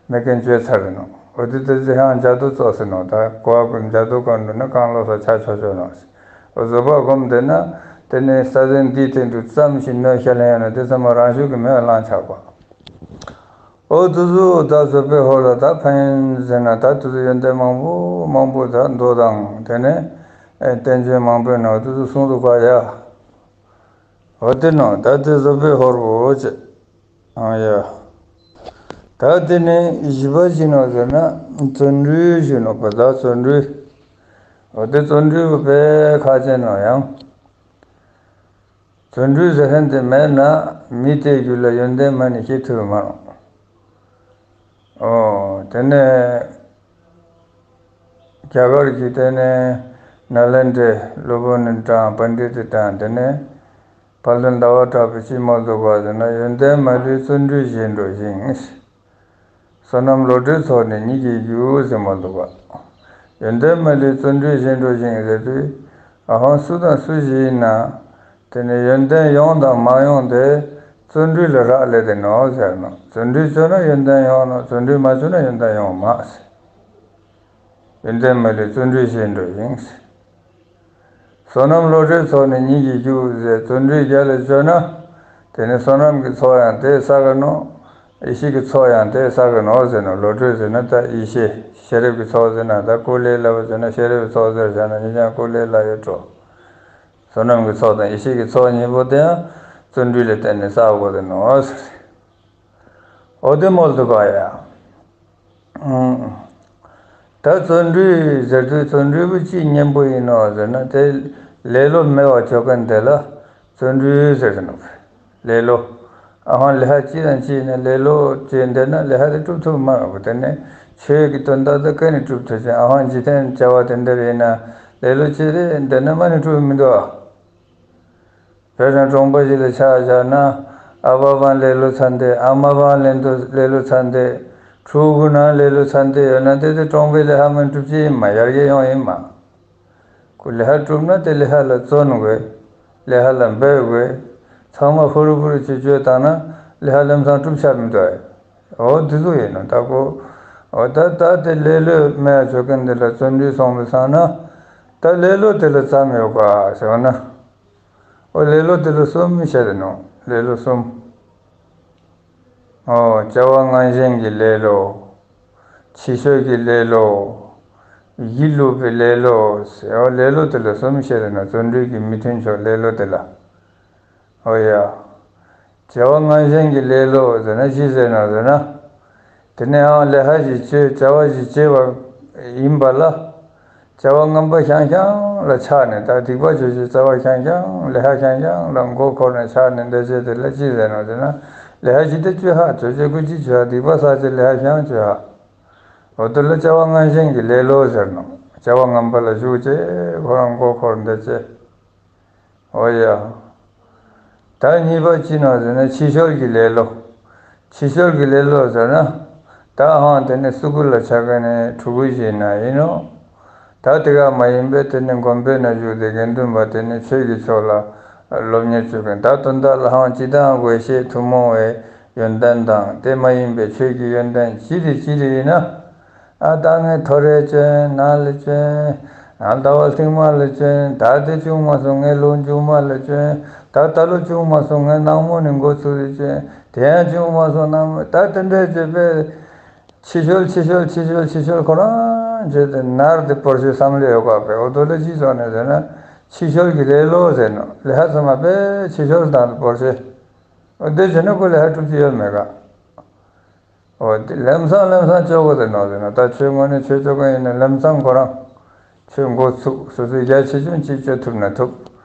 མེད་མཁན་བརྗོད་ཚར་རེ་ནོ། འོ་དེ་དེ་ཚེ་ཧང་འཇའ་དུ་ཙོག་ཟེར་ནོ། ད་གོ་བ་ཀུན་འཇའ་དུ་ཀུན་འགྲོ་ན་གང་ལོ་ས་ཆ་ཆོ་ཆོ་ནོ། བཟོད་པ་སྒོམ་བསྡད་ན་དེ་ནས་ས་ཟན་འདིའི་སྟེང་དུ་ཙམ་ཞིག་གནོད་བྱ་ལེན་ཡོད་ན་དེ་ཚང་མ་རང་ཤུགས་ཀྱིས་མེད་པ་ལང་ཆགས་པ། ཨོ་དུ་ཟུ་ད་བཟོད་པའི་ཧོ་ལ་ད་ཕན་ཡོན་ཟེར་ན་ད་དུ་ཟུ་ཡོན་ཏན་མང་པོ་མང་པོ་ད་མདོ་དང་དེ་ནས་ཨེ་བསྟན་བཅོས་མང་པོའི་ནང་དུ་ཟུ་གསུང་འདུག་ག་ཡ། འོ་དེ་ནང་ད་དེ་བཟོད་པའི་ཧོར་བོ་ཅེ། ཨང་ཡ། ད་དེ་ནས་བཞི་པ་ཞིག་ནང་ཟེར་ན་བརྩོན་འགྲུས་ཞིག་ནང་པ་ད་བརྩོན་འགྲུས། འོ་དེ་བརྩོན་འགྲུས་པའི་ཁ་ཆེ་ནང་ཡང་། བརྩོན་འགྲུས་ཟེར་མཁན་དེ་མེད་ན་མི་དེའི་རྒྱུད་ལ་ཡོན་ཏན་མ་ནི་སྐྱེ་ཐུབ་མ་རུང་། ཨོ། དེ་ནས་རྒྱ་གར་གྱི་དེ་ནས་ནཱ་ལེནྡྲའི་སློབ་དཔོན་ནི་དང་པཎྜི་ཏ་དང་དེ་ནས་དཔལ་ལྡན་ཟླ་བ་གྲགས་པས་ཅི་སྨྲ་འདུག་ག་ཟེར་ན། ཡོན་ཏན་མ་ལུས་བརྩོན་འགྲུས་བཞིན་འགྲོ་ཞིང་། བསོད་ནམས་བློ་གྲོས་ཚོགས་ནི་ཉིད་ཀྱིས་རྒྱུ་ཟེར་སྨྲ་འདུག་ག། ཡོན་ཏན་མ་ལུས་བརྩོན་འགྲུས་བཞིན་འགྲོ་ཞིང་ཟེར་དུས། ཨ་ཧོ་སུ་དང་སུ་ཞིག་ཡིན་ན། དེ་ནི་ཡོན་ཏན་ཡོང་དང་མ་ཡོང་དེ་བརྩོན་འགྲུས་ལ་རག་ལས་དེ་ནོ་ཟེར་ནོ། བརྩོན་འགྲུས་བྱས་ན་ཡོན་ཏན་ཡོང་ནོ། བརྩོན་འགྲུས་མ་བྱས་ན་ཡོན་ཏན་ཡོང་མ་ཟེར། ཡོན་ཏན་མ་ལུས་བརྩོན་འགྲུས་བཞིན་འགྲོ་ཞིང་། བསོད་ནམས་བློ་གྲོས་ཚོགས་ནི་ཉིད་ཀྱིས་ཞུགས་ཟེར། བརྩོན་འགྲུས་རྒྱ་ལ་བཅོས་ན། དེ་ནི་བསོད་ནམས་ཀྱི་ཚོགས་ཡང་དེ་བསགས་ཀྱི་ནོ། ཡེ་ཤེས་ཀྱི་ཚོགས་ཡང་དེ་བསགས་ཀྱི་ནོ་ཟེར་ནོ། བློ་གྲོས་ཟེར་ན་ད་ཡེ་ཤེས། ཤེས་རབ་ཀྱི་ཚོགས་ཟེར་ན་ད་ཀུན་ལས་སླ་བོ་ཟེར་ན་ཤེས་རབ་ཀྱི་ཚོགས་ཟེར་བཞག་ན་ཉིད་ཀྱང་ཀུན་ལས་སླ་བའི་གྲོགས། བསོད་ནམས་ཀྱི་ཚོགས་དང་ཡེ་ཤེས་ཀྱི་ཚོགས་གཉིས་པོ་དེ་ཡང་བརྩོན་འགྲུས་ལ་བརྟེན་ནས་བསགས་དགོས་ཏེ་ནོ་ཟེར། འོ་དེ་མོལ་དུ་བ་ཡ། ཨང་། ད་བརྩོན་འགྲུས་ཟེར་དུས་བརྩོན་འགྲུས་པོ་ཅིའི་གཉེན་པོ་ཡིན་ནོ་ཟེར་ན། དེ་ལེ་ལོ་མེད་པར་བྱེད་མཁན་དེ་ལ་བརྩོན་འགྲུས་ཟེར་ནོ། ལེ་ལོ། ཨ་ཧང་ལེ་ཧ་ཅི་དང་ཅི་ནས་ལེ་ལོ་བྱས་བསྡད་ན་ལེ་ཧ་དེ་གྲུབ་ཐུབ་མ་རེད། དེ་ནས་ཆོས་ཀྱི་དོན་དག་དེ་ག་ནས་གྲུབ་ཐུབ་ཅིང་། ཨ་ཧང་འཇིག་རྟེན་བྱ་བ་དེ་འདྲ་ཡིན་ན་ལེ་ལོ་བྱས་ཏེ་བསྡད་ན་མ་ནས་གྲུབ་མི་འདུག་ཨ། དཔེར་ན་གྲོང་པ་ཞིག་ལ་ཆ་བཞག་ན། ཨ་ཕ་བ་ལེ་ལོ་ཚ་འདེ། ཨ་མ་བ་ལེ་ལོ་ཚ་འདེ། ཕྲུ་གུ་ན་ལེ་ལོ་ཚ་འདེ་ཡོད་ན་དེ་དེ་གྲོང་པའི་ལེ་ཧ་མ་གྲུབ་ཀྱི་ཡིན་མ། ཡར་རྒྱས་ཡོང་ཡིན་མ། ཁོ་ལེ་ཧ་གྲུབ་ན་དེ་ལེ་ཧ་ལ་བརྩོན་དགོས། ལེ་ཧ་ལ་འབད་དགོས། ཚང་མ་ཧུ་རུ་ཧུ་རུ་བྱེད་བཅོས་བཏང་ན་ལེ་ཧ་ལམ་སང་གྲུབ་ཆགས་མི་འདུག་ཨེ། འོ་དེ་ཚོ་ཡིན་ནོ་ད་ཁོ། འོ་ད་ད་དེ་ལེ་ལོ་མེད་བཅོས་མཁན་དེ་ལ་བརྩོན་འགྲུས་སོང་བའི་སང་ན། ད་ལེ་ལོ་དེ་ལ་ཙམ་ཡོད་ག་ཟེར་བ་ན། འོ་ལེ་ལོ་དེ་ལ་གསུམ་བཤད་དེ་ནོ། ལེ་ལོ་གསུམ། འོ་བྱ་བ་ངན་ཞེན་གྱི་ལེ་ལོ། ཕྱི་བཤོལ་གྱི་ལེ་ལོ། ཡིད་བསླུ་བའི་ལེ་ལོ་ཟེར། འོ་ལེ་ལོ་དེ་ལ་གསུམ་བཤད་དེ་ནོ། བརྩོན་འགྲུས་ཀྱི་མི་མཐུན་ཕྱོགས་ལེ་ལོ་དེ་ལ། འོ་ཡ། བྱ་བ་ངན་ཞེན་གྱི་ལེ་ལོ་ཟེར་ན་ཅི་ཟེར་ན་ཟེར་ན། དེ་ནས་ཡང་ལེ་ཧ་ཞིག་བྱེད། བྱ་བ་ཞིག་བྱེད་པ་ཡིན་པ་ལ། བྱ་བ་ངན་པ་ཤང་ཤང་ལ་ཆགས་ནས། ད་སྡིག་པ་བྱེད་ཀྱི་བྱ་བ་ཤང་ཤང་ལེ་ཧ་ཤང་ཤང་ལ་མགོ་འཁོར་ནས་ཆགས་ནས་འདི་བྱེད་དེ་ལ་ཅི་ཟེར་ནོ་ཟེར་ན། ལེ་ཧ་ཞིག་དེ་བཅོས་ཧ་བྱེད་ཀྱི་ཀུ་ཅི་བྱེད་ཧ། སྡིག་པ་བསགས་ཀྱི་ལེ་ཧ་ཤང་བཅོས་ཧ། འོ་དེ་ལ་བྱ་བ་ངན་ཞེན་གྱི་ལེ་ལོ་ཟེར་ནོ། བྱ་བ་ངན་པ་ལ་ཞུགས་བྱས་ཁོ་རང་མགོ་འཁོར་འདི་བྱེད། འོ་ཡ། ད་གཉིས་པ་ཅི་ནོ་ཟེར་ན་ཕྱི་བཤོལ་གྱི་ལེ་ལོ། ཕྱི་བཤོལ་གྱི་ལེ་ལོ་ཟེར་ན། ད་ཧང་དེ་ནས་སུ་གུ་ལ་ཆ་ག་ནས་ཕྲུ་གུ་ཞིག་ན་ཡིན་ནོ། ད་དེ་ག་མ་ཡིན་པའི་དེ་ནས་དགོན་པའི་ནང་བཞུགས་ཏེ་དགེ་འདུན་པ་དེ་ནས་ཆོས་ཀྱི་ཕྱོགས་ལ་སློབ་གཉེར་བྱེད་མཁན། ད་དོན་དག་ལ་ཧང་སྤྱི་བཏང་དགོས་ཤེས་ཐུན་མོང་བའི་ཡོན་ཏན་དང་དེ་མ་ཡིན་པའི་ཆོས་ཀྱི་ཡོན་ཏན་ཅི་རིགས་ཅི་རིགས་ཡིན་ན། ཨ་ད་ངས་ཐོ་རེ་བྱོན། ནང་ལ་བྱོན། ཨ་ཟླ་བ་ཐེངས་མ་ལ་བྱོན། ད་དེ་བྱུང་མ་སོང་ངས་ལོ་མཇུག་མ་ལ་བྱོན། ད་ད་ལོ་བྱུང་མ་སོང་ངས་ནངས་མོ་ནས་འགོ་ཚུགས་ཏེ་བྱོན། དེ་ཡང་བྱུང་མ་སོང་ནངས་མོ། ད་དེ་འདྲ་བྱས་པས་ཕྱི་བཤོལ་ཕྱི་བཤོལ་ཕྱི་བཤོལ་ཕྱི་བཤོལ་ཁོ་རང་བྱས་ཏེ་ནར་དེ་བོར་ཤེས་བསམ་བློ་ཡོད་པ་བས། འོ་དོ་ལ་ཅི་སོང་ནས་ཟེར་ན་ཕྱི་བཤོལ་གྱི་ལེ་ལོ་ཟེར་ནོ། ལེ་ཧ་ཚང་མ་བས་ཕྱི་བཤོལ་དང་བོར་ཤེས། འོ་དེ་བྱས་ན་ཁོ་ལེ་ཧ་གྲུབ་ཀྱི་ཡོད་མེད་ག། འོ་དེ་ལམ་སང་ལམ་སང་བཅོ་དགོས་ཟེར་ནོ་ཟེར་ན། ད་ཁྱོད་དངོས་གནས་ཆོས་བཅོ་མཁན་ཡིན་ན་ལམ་སང་ཁོ་རང་ཁྱོད་འགོ་ཚུགས། སོ་སོའི་རྒྱ་ཆེ་ཆུང་ཅིག་བཅོ་ཐུབ་ན་ཐུབ།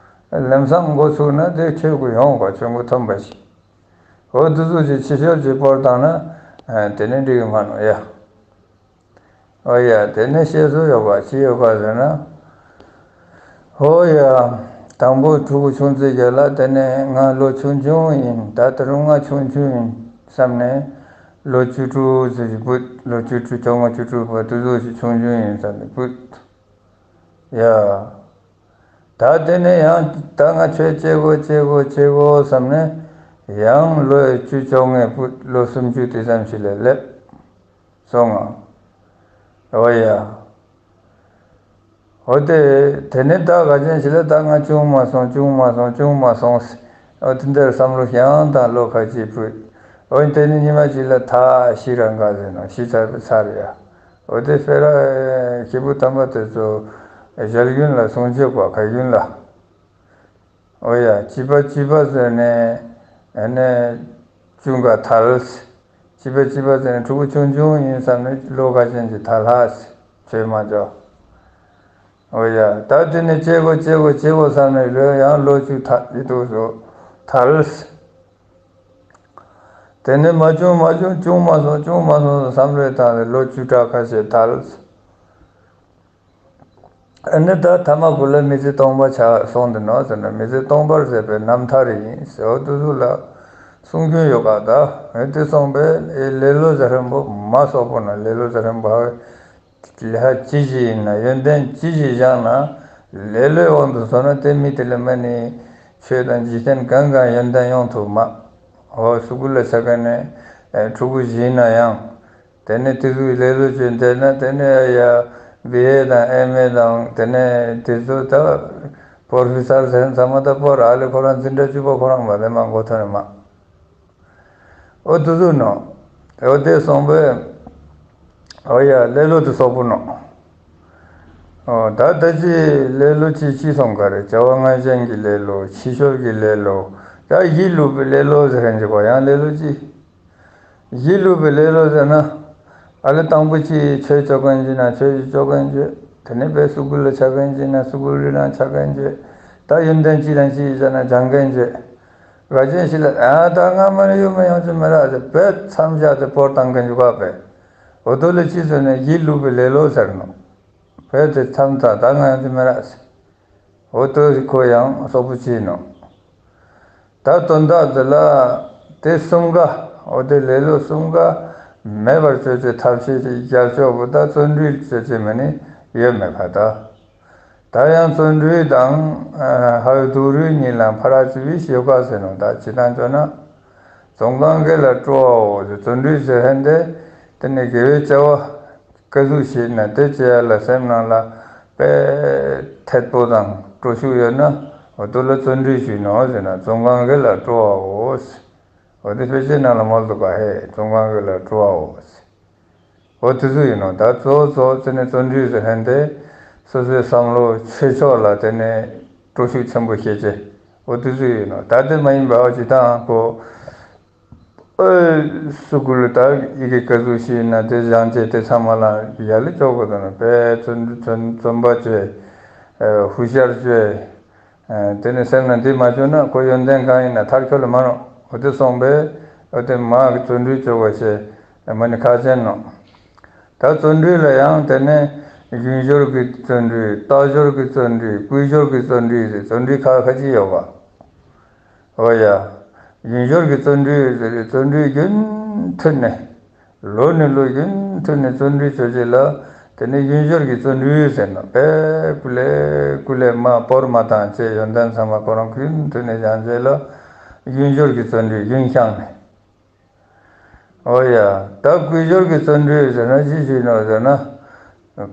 ལམ་སང་འགོ་ཚུགས་ན་དེ་ཁྱོད་ཀྱི་ཡོང་ག། ཁྱོད་མགོ་ཐོན་པ་ཞིག། འོ་དེ་ཚོ་ཅིག་ཕྱི་བཤོལ་ཅིག་བོར་བཏང་ན་དེ་ནས་འགྲིག་གི་མ་ནོ་ཡ། ཨོ་ཡ། དེ་ནས་བཤད་སྲོལ་ཡོད་པ་ཅི་ཡོད་པ་ཟེར་ན། ཨོ་ཡ། དང་པོ་ཕྲུ་གུ་ཆུང་ཙེ་རྒྱ་ལ། དེ་ནས་ང་ལོ་ཆུང་ཆུང་ཡིན། ད་ད་རུང་ང་ཆུང་ཆུང་ཡིན་བསམ་ནས། ལོ་བཅུ་དྲུག་ཙམ་ཞིག་བུད། ལོ་བཅུ་དྲུག་བཅོ་ལྔ་བཅུ་དྲུག་བར་དུ་ཟོ་ཞིག་ཆུང་ཆུང་ཡིན་བསམ་ནས་བུད། ཡ། ད་དེ་ནས་ཡང་ད་ང་ཆོས་བྱེད་དགོས་བྱེད་དགོས་བྱེད་དགོས་བསམ་ནས། ཡང་ལོ་བཅུ་བཅོ་ལྔ་བུད། ལོ་སུམ་ཅུ་དེ་ཙམ་ཞིག་ལ་སླེབས། སོང་ང་། འོ་ཡ། འོ་དེ། དེ་ནས་ད་ག་ཅན་ཞིག་ལ་ད་ང་ཅུང་མ་སོང་། ཅུང་མ་སོང་། ཅུང་མ་སོང་། འོ་དེ་འདྲ་བསམ་བློ་ཞིག་ཡང་དང་ལོ་ཁ་ཅིག་བུད། འོ་དེ་ནས་ཉི་མ་ཅིག་ལ་ད་ཤི་ར་འགའ་ཟེར་ནོ། ཤི་ཚར་བའི་ཚར་ཡ། འོ་དེ་སྤེ་ར་སྐྱེས་བུ་དམ་པ་དེ་ཚོ་ཞལ་རྒྱུན་ལ་གསུང་ཆོས་པ་ཁ་རྒྱུན་ལ། འོ་ཡ། བྱིས་པ་བྱིས་པ་ཟེར་ནས་ཨ་ནི་ཅུང་ག་ཐལ། བྱིས་པ་བྱིས་པ་ཟེར་ནས་ཕྲུ་གུ་ཆུང་ཆུང་ཡིན་བསམ་ནས་ལོ་ཁ་ཅན་གྱི་ཐལ་ཧ་ཟེར། ཆོས་མ་འཇོག། འོ་ཡ། ད་དེ་ནས་བྱེད་དགོས་བྱེད་དགོས་བྱེད་དགོས་བསམ་ནས་ལོ་ཡང་ལོ་བཅུ་ཐ་ཡི་དུ་སོ་ཐལ། དེ་ནས་མ་བྱུང་མ་བྱུང་། བྱུང་མ་སོང་། བྱུང་མ་སོང་བསམ་བློའི་ཐང་ལ་ལོ་བཅུ་ཕྲག་ཁ་ཤས་ཐལ། ཨ་ནི་ད་ཐ་མ་གུ་ལ་མི་ཚེ་སྟོང་པ་ཆགས་སོང་དེ་ནོ་ཟེར་ན། མི་ཚེ་སྟོང་པར་ཟད་པའི་རྣམ་ཐར་ཡིན་ཟེར། འོ་དུ་སུ་ལ་གསུང་རྒྱུན་ཡོད་ག། ད་འོ་དེ་སོང་པས་ལེ་ལོ་ཟེར་མཁན་པོ་མ་སོག་པོ་ན་ལེ་ལོ་ཟེར་མཁན་པོ་ཧ་ལས་ཅི་ཞིག་ཡིན་ན། ཡོན་ཏན་ཅི་ཞིག་བཞག་ན། ལེ་ལོའི་དབང་དུ་སོང་ན་དེ་མི་དེ་ལ་མ་ནི་ཆོས་དང་འཇིག་རྟེན་གང་གང་ཡོན་ཏན་ཡོང་ཐུབ་མ། འོ་སུ་གུ་ལ་ཆ་ག་ནས་ཕྲུ་གུ་བཞིན་ན་ཡང་། དེ་ནས་དེ་ཚོའི་ལེ་ལོ་བྱས་བསྡད་ན་དེ་ནས་ཡ་བི་ཨེ་དང་ཨེམ་ཨེ་དང་དེ་ནས་དེ་ཚོ་ད་ པོར་ཕི་སར་ཟེར་མཚམས་མ་ད་པོར་ཨ་ལེ་ཁོ་རང་འཛིན་གྲྭ་བཅུ་པ་ཁོ་རང་མ་ལེ་མ་མགོ་ཐོན་མ། ཨོ་དུ་དུ་ནོ། ཨོ་དེ་སོང་པས། ཨོ་ཡ་ལེ་ལོ་དུ་སོག་པོ་ནོ། ཨོ་ད་ད་ཅི་ལེ་ལོ་ཅི་ཅི་སོང་ག་རེ། བྱ་བ་ལྔ་ཅན་གྱི་ལེ་ལོ། ཕྱི་ཤོར་གྱི་ལེ་ལོ། ད་ཡིད་ལུག་པའི་ལེ་ལོ་ཟེར་མཁན་ཅིག་གོ། ཡང་ལེ་ལོ་ཅི། ཡིད་ལུག་པའི་ལེ་ལོ་ཟེར་ན། ཨ་ལེ་དང་པོ་ཅི་ཆོས་ཅོ་མཁན་ཅིག་ན་ཆོས་ཅོ་མཁན་ཅིག་དེ་ནས་པས་སུ་གུ་ལ་ཆ་མཁན་ཅིག་ན་སུ་གུ་རི་ལ་ཆ་མཁན་ཅིག་ད་ཡོན་ཏན་ཅི་དང་ཅི་ཡིན་ཟེར་ན་སྦྱང་མཁན་ཅིག་ག་ཅན་ཞིག་ལ་ཨ་ད་སྔ་མ་ནས་ཡོད་མ་ཡོང་ཅི་མི་རག་ཟེར་བས་མཚམས་བཞག་སྟེ་སྤོར་བཏང་མཁན་ཅིག་བ་པས། འོ་དོ་ལ་ཅི་ཟེར་ན་ཡིད་ལུག་པའི་ལེ་ལོ་ཟེར་ནོ། བས་དེ་མཚམས་ད་ད་ང་ཡོང་ཅི་མི་རག་ཟེར། འོ་དོ་ཁོ་ཡང་སོག་པོ་ཅི་ནོ། ད་དོན་དག་འདི་ལ་དེ་གསུམ་ཀ་འོ་དེ་ལེ་ལོ་གསུམ་ཀ་མེད་པར་བཅོ་བྱེད་ཐབས་ཤེས་ཀྱི་རྒྱལ་ཕྱོགས་པོ་ད་བརྩོན་འགྲུས་བཅོ་བྱེད་མི་ནི་ཡོད་མེད་པ་ད། ད་ཡང་བརྩོན་འགྲུས་དང་ཧའུ་དུ་རུས་གཉིས་ལ་ཕ་ར་ཅི་བི་ཤེས་ཀ་ཟེར་ནོ། ད་ཇི་ལྟར་བཅོ་ན་བརྩོན་གང་གི་ལ་སྤྲོ་བའོ་ཟེར། བརྩོན་འགྲུས་ཟེར་ཧན་དེ་དེ་ནི་དགེ་བའི་བྱ་བ། ཀ་ཟུག་ཞིག་ན་དེ་བྱེད་ཡ་ལ་སེམས་ནང་ལ་དཔེ་ཐད་པོ་དང་སྤྲོ་ཤུགས་ཡོད་ན་འོ་དུ་ལ་བརྩོན་འགྲུས་ཞུས་ནོ་ཟེར་ན་བརྩོན་གང་གི་ལ་སྤྲོ་བའོ། འོ་དེ་དཔེ་ཆའི་ནང་ལ་མོལ་འདུག་ག་ཧེ་བརྩོན་གང་གི་ལ་སྤྲོ་བའོ། འོ་དེ་ཚོ་ཡིན་ནོ། ད་གཙོ་བོ་གཙོ་བོ་དེ་ནི་བརྩོན་འགྲུས་ཟེར་ཧན་དེ་སོ་སོའི་བསམ་བློ་ཆོས་ཕྱོགས་ལ་དེ་ནི་སྤྲོ་ཤུགས་ཆེན་པོ་བྱེད་ཅེས་འོ་དེ་ཚོ་ཡིན་ནོ། ད་དེ་མ་ཡིན་པའོ་ཇི་ལྟར་ཁོ། ཨོ། སུ་གུ་ལུ་ད་ཡི་གེ་ཀ་ཟུག་ཤིག་ན་དེ་བཞེངས་བྱས་དེ་ཚང་མ་ལ་ཡ་ལི་ཅོག་གོ་དང་ན་དཔེ་བརྩོན་བརྩོན་བརྩོན་པ་བྱས། ཧུ་ཤར་བྱས། དེ་ནི་སེམས་ན་འདི་མ་བྱུང་ན་ཁོ་ཡོན་ཏན་གང་ཡིན་ན་མཐར་འཁྱོལ་ལ་མ་ནོ། འོ་དེ་སོང་པས་འོ་དེ་མ་གི་བརྩོན་འགྲུས་ཅོག་གོ་ཞེས་མ་ནི་ཁ་ཅན་ནོ། ད་བརྩོན་འགྲུས་ལ་ཡང་དེ་ནི་རྒྱུན་ཞོར་གྱི་བརྩོན་འགྲུས། ལྟག་ཞོར་གྱི་བརྩོན་འགྲུས། ཀུན་ཞོར་གྱི་བརྩོན་འགྲུས་ཟེར་བརྩོན་འགྲུས་ཁ་ཁ་ཅིག་ཡོད་པ། འོ་ཡ། རྒྱུན་ཞོར་གྱི་བརྩོན་འགྲུས་ཟེར་བརྩོན་འགྲུས་རྒྱུན་མཐུད་ནས། ལོ་ནས་ལོ་རྒྱུན་མཐུད་ནས་བརྩོན་འགྲུས་བྱོས་རྗེས་ལ། དེ་ནི་རྒྱུན་ཞོར་གྱི་བརྩོན་འགྲུས་ཟེར་ནོ། དཔེ་ཀུ་ལེ་ཀུ་ལེ་མ་སྤོར་མ་བཏང་བྱས་ཡོན་ཏན་ཚང་མ་ཁོ་རང་རྒྱུན་མཐུད་ནས་སྦྱང་རྗེས་ལ། རྒྱུན་ཞོར་གྱི་བརྩོན་འགྲུས་རྒྱུན་བསྐྱངས་ནས། འོ་ཡ། ད་ཀུན་ཞོར་གྱི་བརྩོན་འགྲུས་ཟེར་ན་ཅི་ཞིག་ནོ་ཟེར་ན།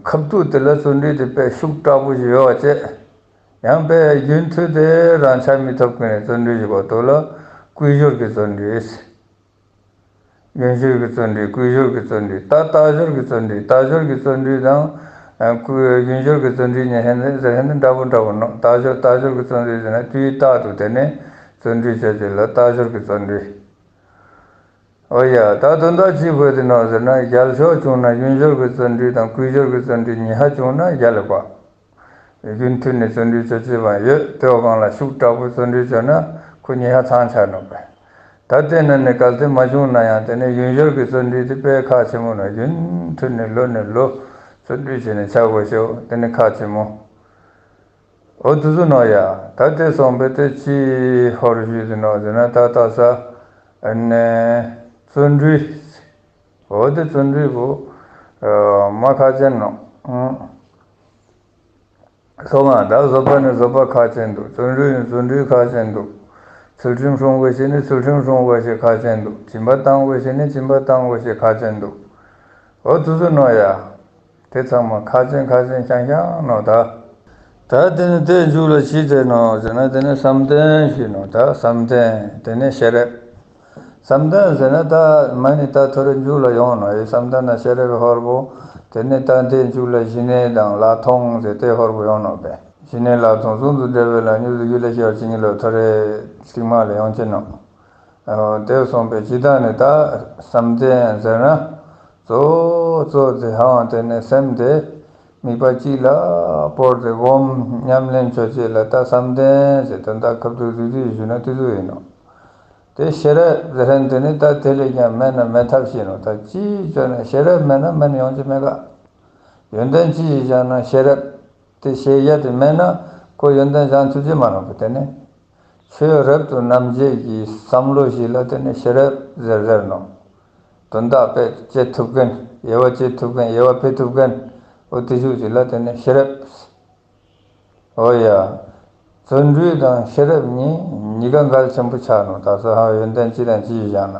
ཁབ་ཏུ་དེ་ལ་བརྩོན་འགྲུས་དེ་དཔེ་ཤུགས་དྲག་པོ་ཞིག་ཡོད་པ་བྱས། ཡང་དཔེ་རྒྱུན་མཐུད་དེ་རང་ཆ་མི་ཐོབ་ཀྱི་ནས་བརྩོན་འགྲུས་ཞིག་གོ་དོ་ལ། ཀུན་ཞོར་གྱི་བརྩོན་འགྲུས། རྒྱུན་ཞོར་གྱི་བརྩོན་འགྲུས། ཀུན་ཞོར་གྱི་བརྩོན་འགྲུས། ད་ལྟག་ཞོར་གྱི་བརྩོན་འགྲུས། ལྟག་ཞོར་གྱི་བརྩོན་འགྲུས་དང་། ཀུ་རྒྱུན་ཞོར་གྱི་བརྩོན་འགྲུས་གཉིས་ཧན་ཟེར་ཧན་འདྲ་པོ་འདྲ་པོ་ནོ། ལྟག་ཞོར་ལྟག་ཞོར་གྱི་བརྩོན་འགྲུས་ཟེར་ན་དུས་རྟག་ཏུ་དེ་ནས་བརྩོན་འགྲུས་བྱེད་ཀྱི་ལ་ལྟག་ཞོར་གྱི་བརྩོན་འགྲུས། ཨོ་ཡ། ད་དོན་དག་ཅི་བོད་དེ་ནོ་ཟེར་ན་རྒྱལ་ཕྱོགས་བྱུང་ན་རྒྱུན་ཞོར་གྱི་བརྩོན་འགྲུས་དང་ཀུན་ཞོར་གྱི་བརྩོན་འགྲུས་ཉི་ཤ་བྱུང་ན་རྒྱལ་ལ་བ། རྒྱུན་མཐུད་ནས་བརྩོན་འགྲུས་བྱེད་ཀྱི་བ་ཡོད་དེ་བ་གང་ལ་ཤུགས་དྲག་པོ་བརྩོན་འགྲུས་བྱོས་ན་ཁོ་ཉི་ཤ་ཚང་ཆ་ནོ་བས། ད་དེ་ན་ནི་གལ་ཏེ་མ་བྱུང་ན་ཡང་དེ་ནས་རྒྱུན་ཞོར་གྱི་བརྩོན་འགྲུས་དེ་དཔེ་ཁག་ཆེན་མོ་ན་རྒྱུན་མཐུད་ནས་ལོ་ནས་ལོ་བརྩོན་འགྲུས་བྱས་ནས་ཆག་དགོས་ཤོ་དེ་ནི་ཁག་ཆེན་མོ། འོ་དུ་སུ་ནོ་ཡ། ད་དེ་སོང་པས་དེ་ཅི་ཧོར་ཞུས་ཟིན་ནོ་ཟེར་ན་ད་ད་ས་ནས་བརྩོན་འགྲུས། འོ་དེ་བརྩོན་འགྲུས་པོ་མ་ཁ་ཅན་ནོ། སོ་ང་ད་བཟོད་པ་ནི་བཟོད་པ་ཁ་ཅན་འདུག་བརྩོན་འགྲུས་ནི་བརྩོན་འགྲུས་ཁ་ཅན་འདུག་ཚུལ་ཁྲིམས་སྲུང་དགོས་ཞེས་ནི་ཚུལ་ཁྲིམས་སྲུང་དགོས་ཞེས་ཁ་ཅན་འདུག་སྦྱིན་པ་བཏང་དགོས་ཞེས་ནི་སྦྱིན་པ་བཏང་དགོས་ཞེས་ཁ་ཅན་འདུག་འོ་དུ་སུ་ནོ་ཡ། དེ་ཚང་མ་ཁ་ཅན་ཁ་ཅན་ཤང་ཤང་ནོ་ད། ད་དེ་ནི་དེ་མཇུག་ལ་ཅི་ཟེར་ནོ་ཟེར་ན་དེ་ནི་བསམ་གཏན་ཞུས་ནོ་ད་བསམ་གཏན་དེ་ནི་ཤེས་རབ། བསམ་གཏན་ཟེར་ན་ད་མ་ནི་ད་ཐོ་རེ་མཇུག་ལ་ཡོང་ནོ་ཡི་བསམ་གཏན་ན་ཤེས་རབ་ཧོར་པོ། དེ་ནི་ད་དེ་མཇུག་ལ་ཞི་གནས་དང་ལྷག་མཐོང་ཟེར་དེ་ཧོར་པོ་ཡོང་ནོ་བས། ཞི་གནས་ལྷག་མཐོང་ཟུང་དུ་འབྲེལ་བའི་ལ་མྱུར་དུ་རྒྱུད་ལ་སྐྱེ་བར་བྱིན་གྱིས་རློབས་ཐོ་རེ་གཅིག་མ་ལ་ཡོང་ཅེ་ནོ། དེ་སོང་པས་ཇི་ལྟར་ནི་ད་བསམ་གཏན་ཟེར་ན། གཙོ་བོ་གཙོ་དེ་ཧ་ཝང་དེ་ནི་སེམས་དེ་དམིགས་པ་གཅིག་ལ་སྤོར་ཏེ་སྒོམ་ཉམས་ལེན་ཆོས་བྱེད་ལ་ད་བསམ་གཏན་ཟེར་དོན་དག་ཁབ་ཏུ་དུས་དུས་ཞུ་ན་དུས་དུས་ཡིན་ནོ། དེ་ཤེས་རབ་ཟེར་མཁན་དེ་ནི་ད་དེ་ལས་ཀྱང་མེད་ན་མེད་ཐབས་ཤེས་ནོ། ད་ཅིའི་ཆོས་ན་ཤེས་རབ་མེད་ན་མེད་ན་ཡོང་ཅི་མེད་ག་ཡོན་ཏན་ཅི་ཡིས་བཞག་ན་ཤེས་རབ་དེ་ཤེས་ཡ་དེ་མེད་ན་ཁོ་ཡོན་ཏན་བཞག་ཐུབ་ཀྱི་མ་རུང་གི་དེ་ནི། ཆོས་རབ་ཏུ་རྣམ་འབྱེད་ཀྱི་བསམ་བློ་ཞིག་ལ་དེ་ནི་ཤེས་རབ་ཟེར་ཟེར་ནོ། དོན་དག་དཔེ་བྱེད་ཐུབ་མཁན་དབྱེ་བ་བྱེད་ཐུབ་མཁན་དབྱེ་བ་ཕེ་ཐུབ་མཁན་འོ་དེ་ཤུགས་ཅིག་ལ་དེ་ནི་ཤེས་རབ། འོ་ཡ། བརྩོན་འགྲུས་དང་ཤེས་རབ་གཉིས་གཉིས་ཀ་འགལ་ཆེན་པོ་ཆགས་ནོ། ད་སོ་ཧ་ཡོན་ཏན་ཅི་དང་ཅི་ཡིས་བཞག་ན།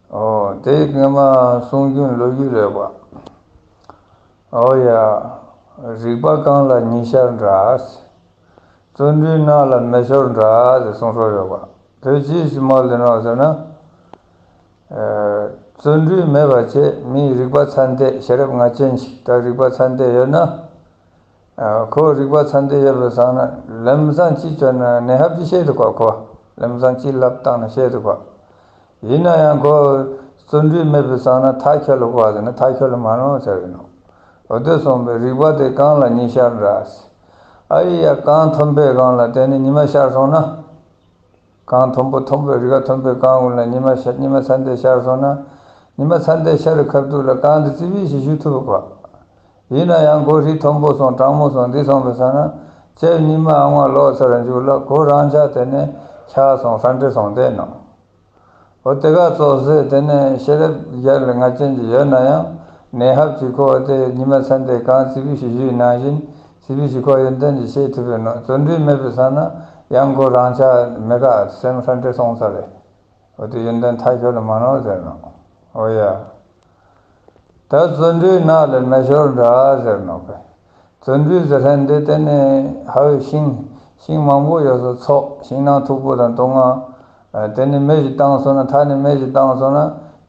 འོ་དེ་སྔ་མ་གསུང་རྒྱུན་ལོ་རྒྱུས་རེད་བ། ཨོ་ཡ། རིག་པ་གང་ལ་ཉི་ཤར་འདྲ། བརྩོན་འགྲུས་ནགས་ལ་མེ་ཤོར་འདྲ་ཟེར་གསུང་སྲོལ་ཡོད་པ། དེ་ཅིའི་ཕྱིར་མོལ་ལེ་ནོ་ཟེར་ན། བརྩོན་འགྲུས་མེད་པ་བྱས་མིའི་རིག་པ་ཚད་ལྡན་ཤེས་རབ་ངར་ཅན་ཞིག་ད་རིག་པ་ཚད་ལྡན་ཡོད་ན། ཁོ་རིག་པ་ཚད་ལྡན་ཡོད་པའི་སང་ན་ལམ་སང་ཅི་བྱོས་ན་གནས་ཧབ་ཅི་ཤེས་འདུག་ག་ཁོ། ལམ་སང་ཅི་ལབ་བཏང་ན་ཤེས་འདུག་ག་ཡིན་ན་ཡང་ཁོ་བརྩོན་འགྲུས་མེད་པའི་སང་ན་མཐའ་འཁྱོལ་ལ་གོ་བ་ཟེར་ན་མཐའ་འཁྱོལ་ལ་མ་ནོ་ཟེར་གི་ནོ། འོ་དེ་སོང་པའི་རིག་པ་དེ་གངས་ལ་ཉི་ཤར་འདྲ། ཨ་ཡི་ཡ་གངས་མཐོན་པོའི་སྒང་ལ་དེ་ནི་ཉི་མ་ཤར་སོང་ན། གངས་མཐོན་པོ་མཐོན་པོའི་རི་ཁ་མཐོན་པོའི་གངས་འོག་ལ་ཉི་མ་ཤར་ཉི་མ་ཚན་ཏེ་ཤར་སོང་ན། ཉི་མ་ཚན་ཏེ་ཤར་རི་ཁ་ཐུག་ལ་གངས་དེ་ཙི་བི་ཞིག་བཞུ་ཐུབ་པ། ཡིན་ན་ཡང་ཁོ་རི་མཐོན་པོ་སོང་གྲང་མོ་སོང་འདི་སོང་པའི་ས་ན། ལྕེ་ཉི་མ་ཨ་ངོ་ལོག་ཚར་འཇུག་ལ་ཁོ་རང་ཆ་དེ་ནས་ཆག་སོང་ཧྲན་ཏེ་སོང་བསྡད་ནོ། འོ་དེ་ག་ཙོགས་སེ་དེ་ནས་ཤེས་རབ་རྒྱལ་ལ་ངར་ཅན་གྱི་ཡོད་ན་ཡང་གནས་ཧབ་ཀྱི་ཁོ་དེ་ཉི་མ་ཚན་ཏེ་གངས་ཙི་བི་ཞིག་བཞུས་ནང་བཞིན་ཙི་བི་ཞིག་ཁོ་ཡོན་ཏན་གྱི་ཤེས་ཐུབ་པའི་ནོ། བརྩོན་འགྲུས་མེད་པའི་ས་ན་ཡང་ཁོ་རང་ཆ་མེད་ག་སེམས་ཧྲན་ཏེ་སོང་ས་རེད། འོ་དེ་ཡོན་ཏན་མཐའ་འཁྱོལ་ལ་མ་ནོ་ཟེར་ནོ། འོ་ཡ། ད་བརྩོན་འགྲུས་ནགས་ལ་མེ་ཤོར་འདྲ་ཟེར་ནོ་པས། བརྩོན་འགྲུས་ཟེར་ལན་འདི་དེ་ནི་ཧ་བའི་ཤིང་ཤིང་མང་པོ་ཡོད་ས་ཚོགས་ཤིང་ནགས་མཐུག་པོ་དང་དུང་ང་། དེ་ནི་མེ་ཞིག་བཏང་སོང་ན་མཐའ་ནི་མེ་ཞིག་བཏང་སོང་ན་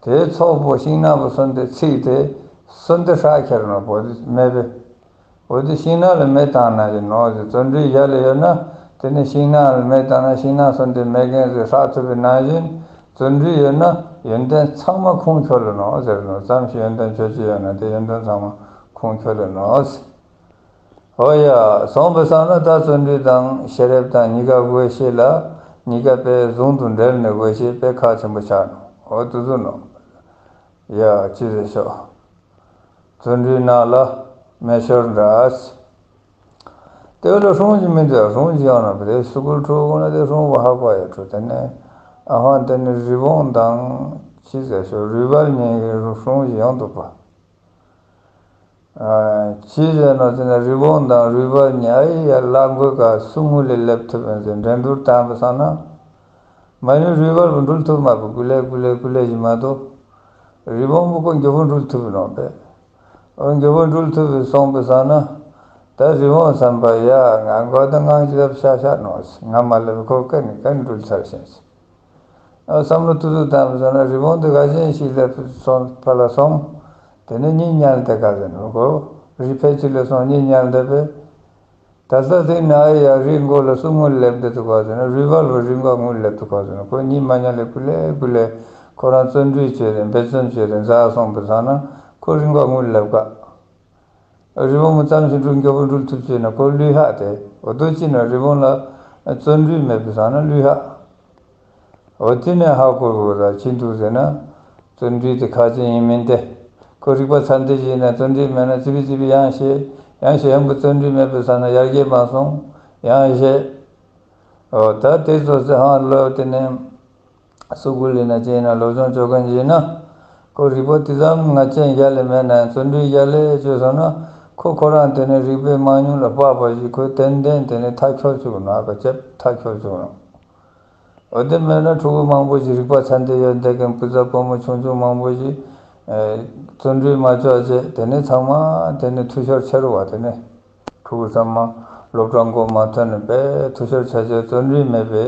དེའི་ཚོགས་པོ་ཤིང་ནགས་པོ་སོན་ཏེ་ཚིག་དེ་སོན་ཏེ་ཧྲག་ཁྱེར་ནོ་པོ་དེ་མེ་པས། འོ་དེ་ཤིང་ནགས་ལ་མེ་བཏང་ན་ཡིན་ནོ་ཟེར། བརྩོན་འགྲུས་ཡ་ལ་ཡོད་ན་དེ་ནི་ཤིང་ནགས་ལ་མེ་བཏང་ན་ཤིང་ནགས་སོན་ཏེ་མེ་རྒན་ཟེར་ཧྲག་ཐུབ་པའི་ནང་བཞིན་བརྩོན་འགྲུས་ཡོད་ན་ཡོན་ཏན་ཚང་མ་ཁུངས་འཁྱོལ་ལ་ནོ་ཟེར་ནོ། ཙམ་ཞིག་ཡོན་ཏན་ཆོས་ཅི་ཡོད་ན་དེ་ཡོན་ཏན་ཚང་མ་ཁུངས་འཁྱོལ་ལ་ནོ་ཟེར། འོ་ཡ། སོང་པའི་སང་ན་ད་བརྩོན་འགྲུས་དང་ཤེས་རབ་དང་གཉིས་ཀ་དགོས་ཤེས་ལ་གཉིས་ཀ་དཔེ་ཟུང་དུ་འབྲེལ་ནས་དགོས་ཤེས་དཔེ་ཁག་ཆེན་པོ་ཆགས་ནོ། འོ་དུ་ཟུ་ནོ། ཡ་ཅི་ཟེར་ཤོག་བརྩོན་འགྲུས་ནགས་ལ་མེ་ཤོར་འདྲ། དེ་ལ་སྲུང་ཞིག་མི་འདུག་སྲུང་ཞིག་ཡོང་ན་བ་དེ་སུ་ཀུལ་ཁྲུ་དགོ་ན་དེ་སྲུང་བ་ཧ་གོ་ཡ་ཁྲུ་དེ་ནས་ཨ་ཧོན་དེ་ནི་རི་བོང་དང་ཅི་ཟེར་ཤོག་རུས་སྦལ་གཉིས་ཀྱི་སྲུང་ཞིག་ཡོང་འདུག་པ། ཅི་ཟེར་ན་དེ་ནི་རི་བོང་དང་རུས་སྦལ་གཉིས་ཨ་ཡི་ཡ་ལ་མགོའི་ཀ་སུ་ངུ་ལས་སླེབས་ཐུབ་ཡོང་ཟེར་འགྲན་བསྡུར་བཏང་བ་སང་ན། མ་ཡུ་རུས་སྦལ་བུ་འགྲུལ་ཐུབ་མ་བུ་ཀུ་ལེ་ཀུ་ལེ་ཀུ་ལེ་ཞིག་མ་གཏོགས། རི་བོང་བུ་ཀོ་མགྱོགས་པོ་འགྲུལ་ཐུབ་ནོ་པས། འོ་མགྱོགས་པོ་འགྲུལ་ཐུབ་པའི་སོང་པའི་ས་ན། ད་རི་བོང་བསམ་པ་ཡ་ང་མགོ་ད་ངང་ཅི་ལབ་ཤ་ཤ་ནོ་ང་མ་ལབ་ཁོ་ཀ་ནི་ཀ་ནི་འགྲུལ་ཚར་ཤེས། བསམ་བློ་ཏུ་ཏུ་བཏང་པའི་ས་ན་རི་བོང་དེ་ག་ཅན་ཞིག་ལབ་སོང་ཕ་ལ་སོང་། དེ་ནི་གཉིད་ཉལ་དེ་ག་ཟེར་ནོ་ཁོ་རི་ཕལ་ཆེར་ལས་སོང་གཉིད་ཉལ་དེ་པས། ད་ལྟ་དེ་ན་ཡ་རི་མགོ་ལ་སུ་ངུ་སླེབས་འདི་ཐུག་ག་ཟེར་ན་རུས་སྦལ་བ་རི་མགོ་ངུ་སླེབས་ཐུག་ག་ཟེར་ན་ཁོ་གཉིད་མ་ཉལ་ལེ་ཀུ་ལེ་ཀུ་ལེ་ཁོ་རང་བརྩོན་འགྲུས་བྱས་ཏེ་འབད་བརྩོན་བྱས་ཏེ་འཛག་སོང་པའི་ས་ན་ཁོ་རི་མགོ་ངུ་སླེབས་ག་རི་བོང་མོ་ཙམ་ཞིག་འགྲུལ་མགྱོགས་པོ་འགྲུལ་ཐུབ་བྱས་ན་ཁོ་ལུས་ཧ་དེ་འོ་དོ་ཅི་ན་རི་བོང་ལ་བརྩོན་འགྲུས་མེད་པའི་ས་ན་ལུས་ཧ། འོ་དེ་ནས་ཧ་གོ་དགོས་ལ་ཅི་འདུག་ཟེར་ན། བརྩོན་འགྲུས་དེ་ཁག་ཅན་ཡིན་མིན་ཏེ། ཁོ་རིག་པ་ཚད་ལྡན་ཞིག་ཡིན་ན་བརྩོན་འགྲུས་མེད་ན་ཙི་པི་ཙི་པི་ཡང་ཤེས། ཡང་ཤེས་ཡང་པོ་བརྩོན་འགྲུས་མེད་པའི་ས་ན་ཡར་རྒྱས་མ་སོང་། ཡང་ཤེས། འོ་ད་དེ་ཚོ་ཚེ་ཧང་ལོ་དེ་ནས། སུ་གུ་ལི་ན་ཅན་ན་ལོ་སྦྱོང་བྱོ་མཁན་ཡིན་ན། ཁོ་རིག་པ་དེ་ཙམ་ངར་ཅན་ཡ་ལས་མེད་ན་བརྩོན་འགྲུས་ཡ་ལས་བྱོས་སོང་ན། ཁོ་ཁོ་རང་དེ་ནས་རིག་པའི་མང་ཉུང་ལ་དཔག་པ་ཞིག་ཁོས་ཏན་ཏན་དེ་ནས་མཐའ་འཁྱོལ་བཅུག་ནོ་ཨ་ཁ་ཅེབ་མཐའ་འཁྱོལ་བཅུག་ནོ། འོ་དེ་མེད་ན་ཕྲུ་གུ་མང་པོ་ཞིག་རིག་པ་ཚད་ལྡན་ཡོད་བསྡད་མཁན་བུ་ཚ་བུ་མོ་ཆུང་ཆུང་མང་པོ་ཞིག་ཨེ། བརྩོན་འགྲུས་མ་ལྕོགས་བྱས་དེ་ནས་ཚང་མ་དེ་ནས་འཐུས་ཤོར་ཆེ་རུ་བ་དེ་ནས་ཕྲུ་གུ་ཚང་མ་སློབ་གྲྭ་འགོ་མ་ཐོན་ནས་དཔེ་འཐུས་ཤོར་ཆ་ཆེ་བརྩོན་འགྲུས་མེད་པའི་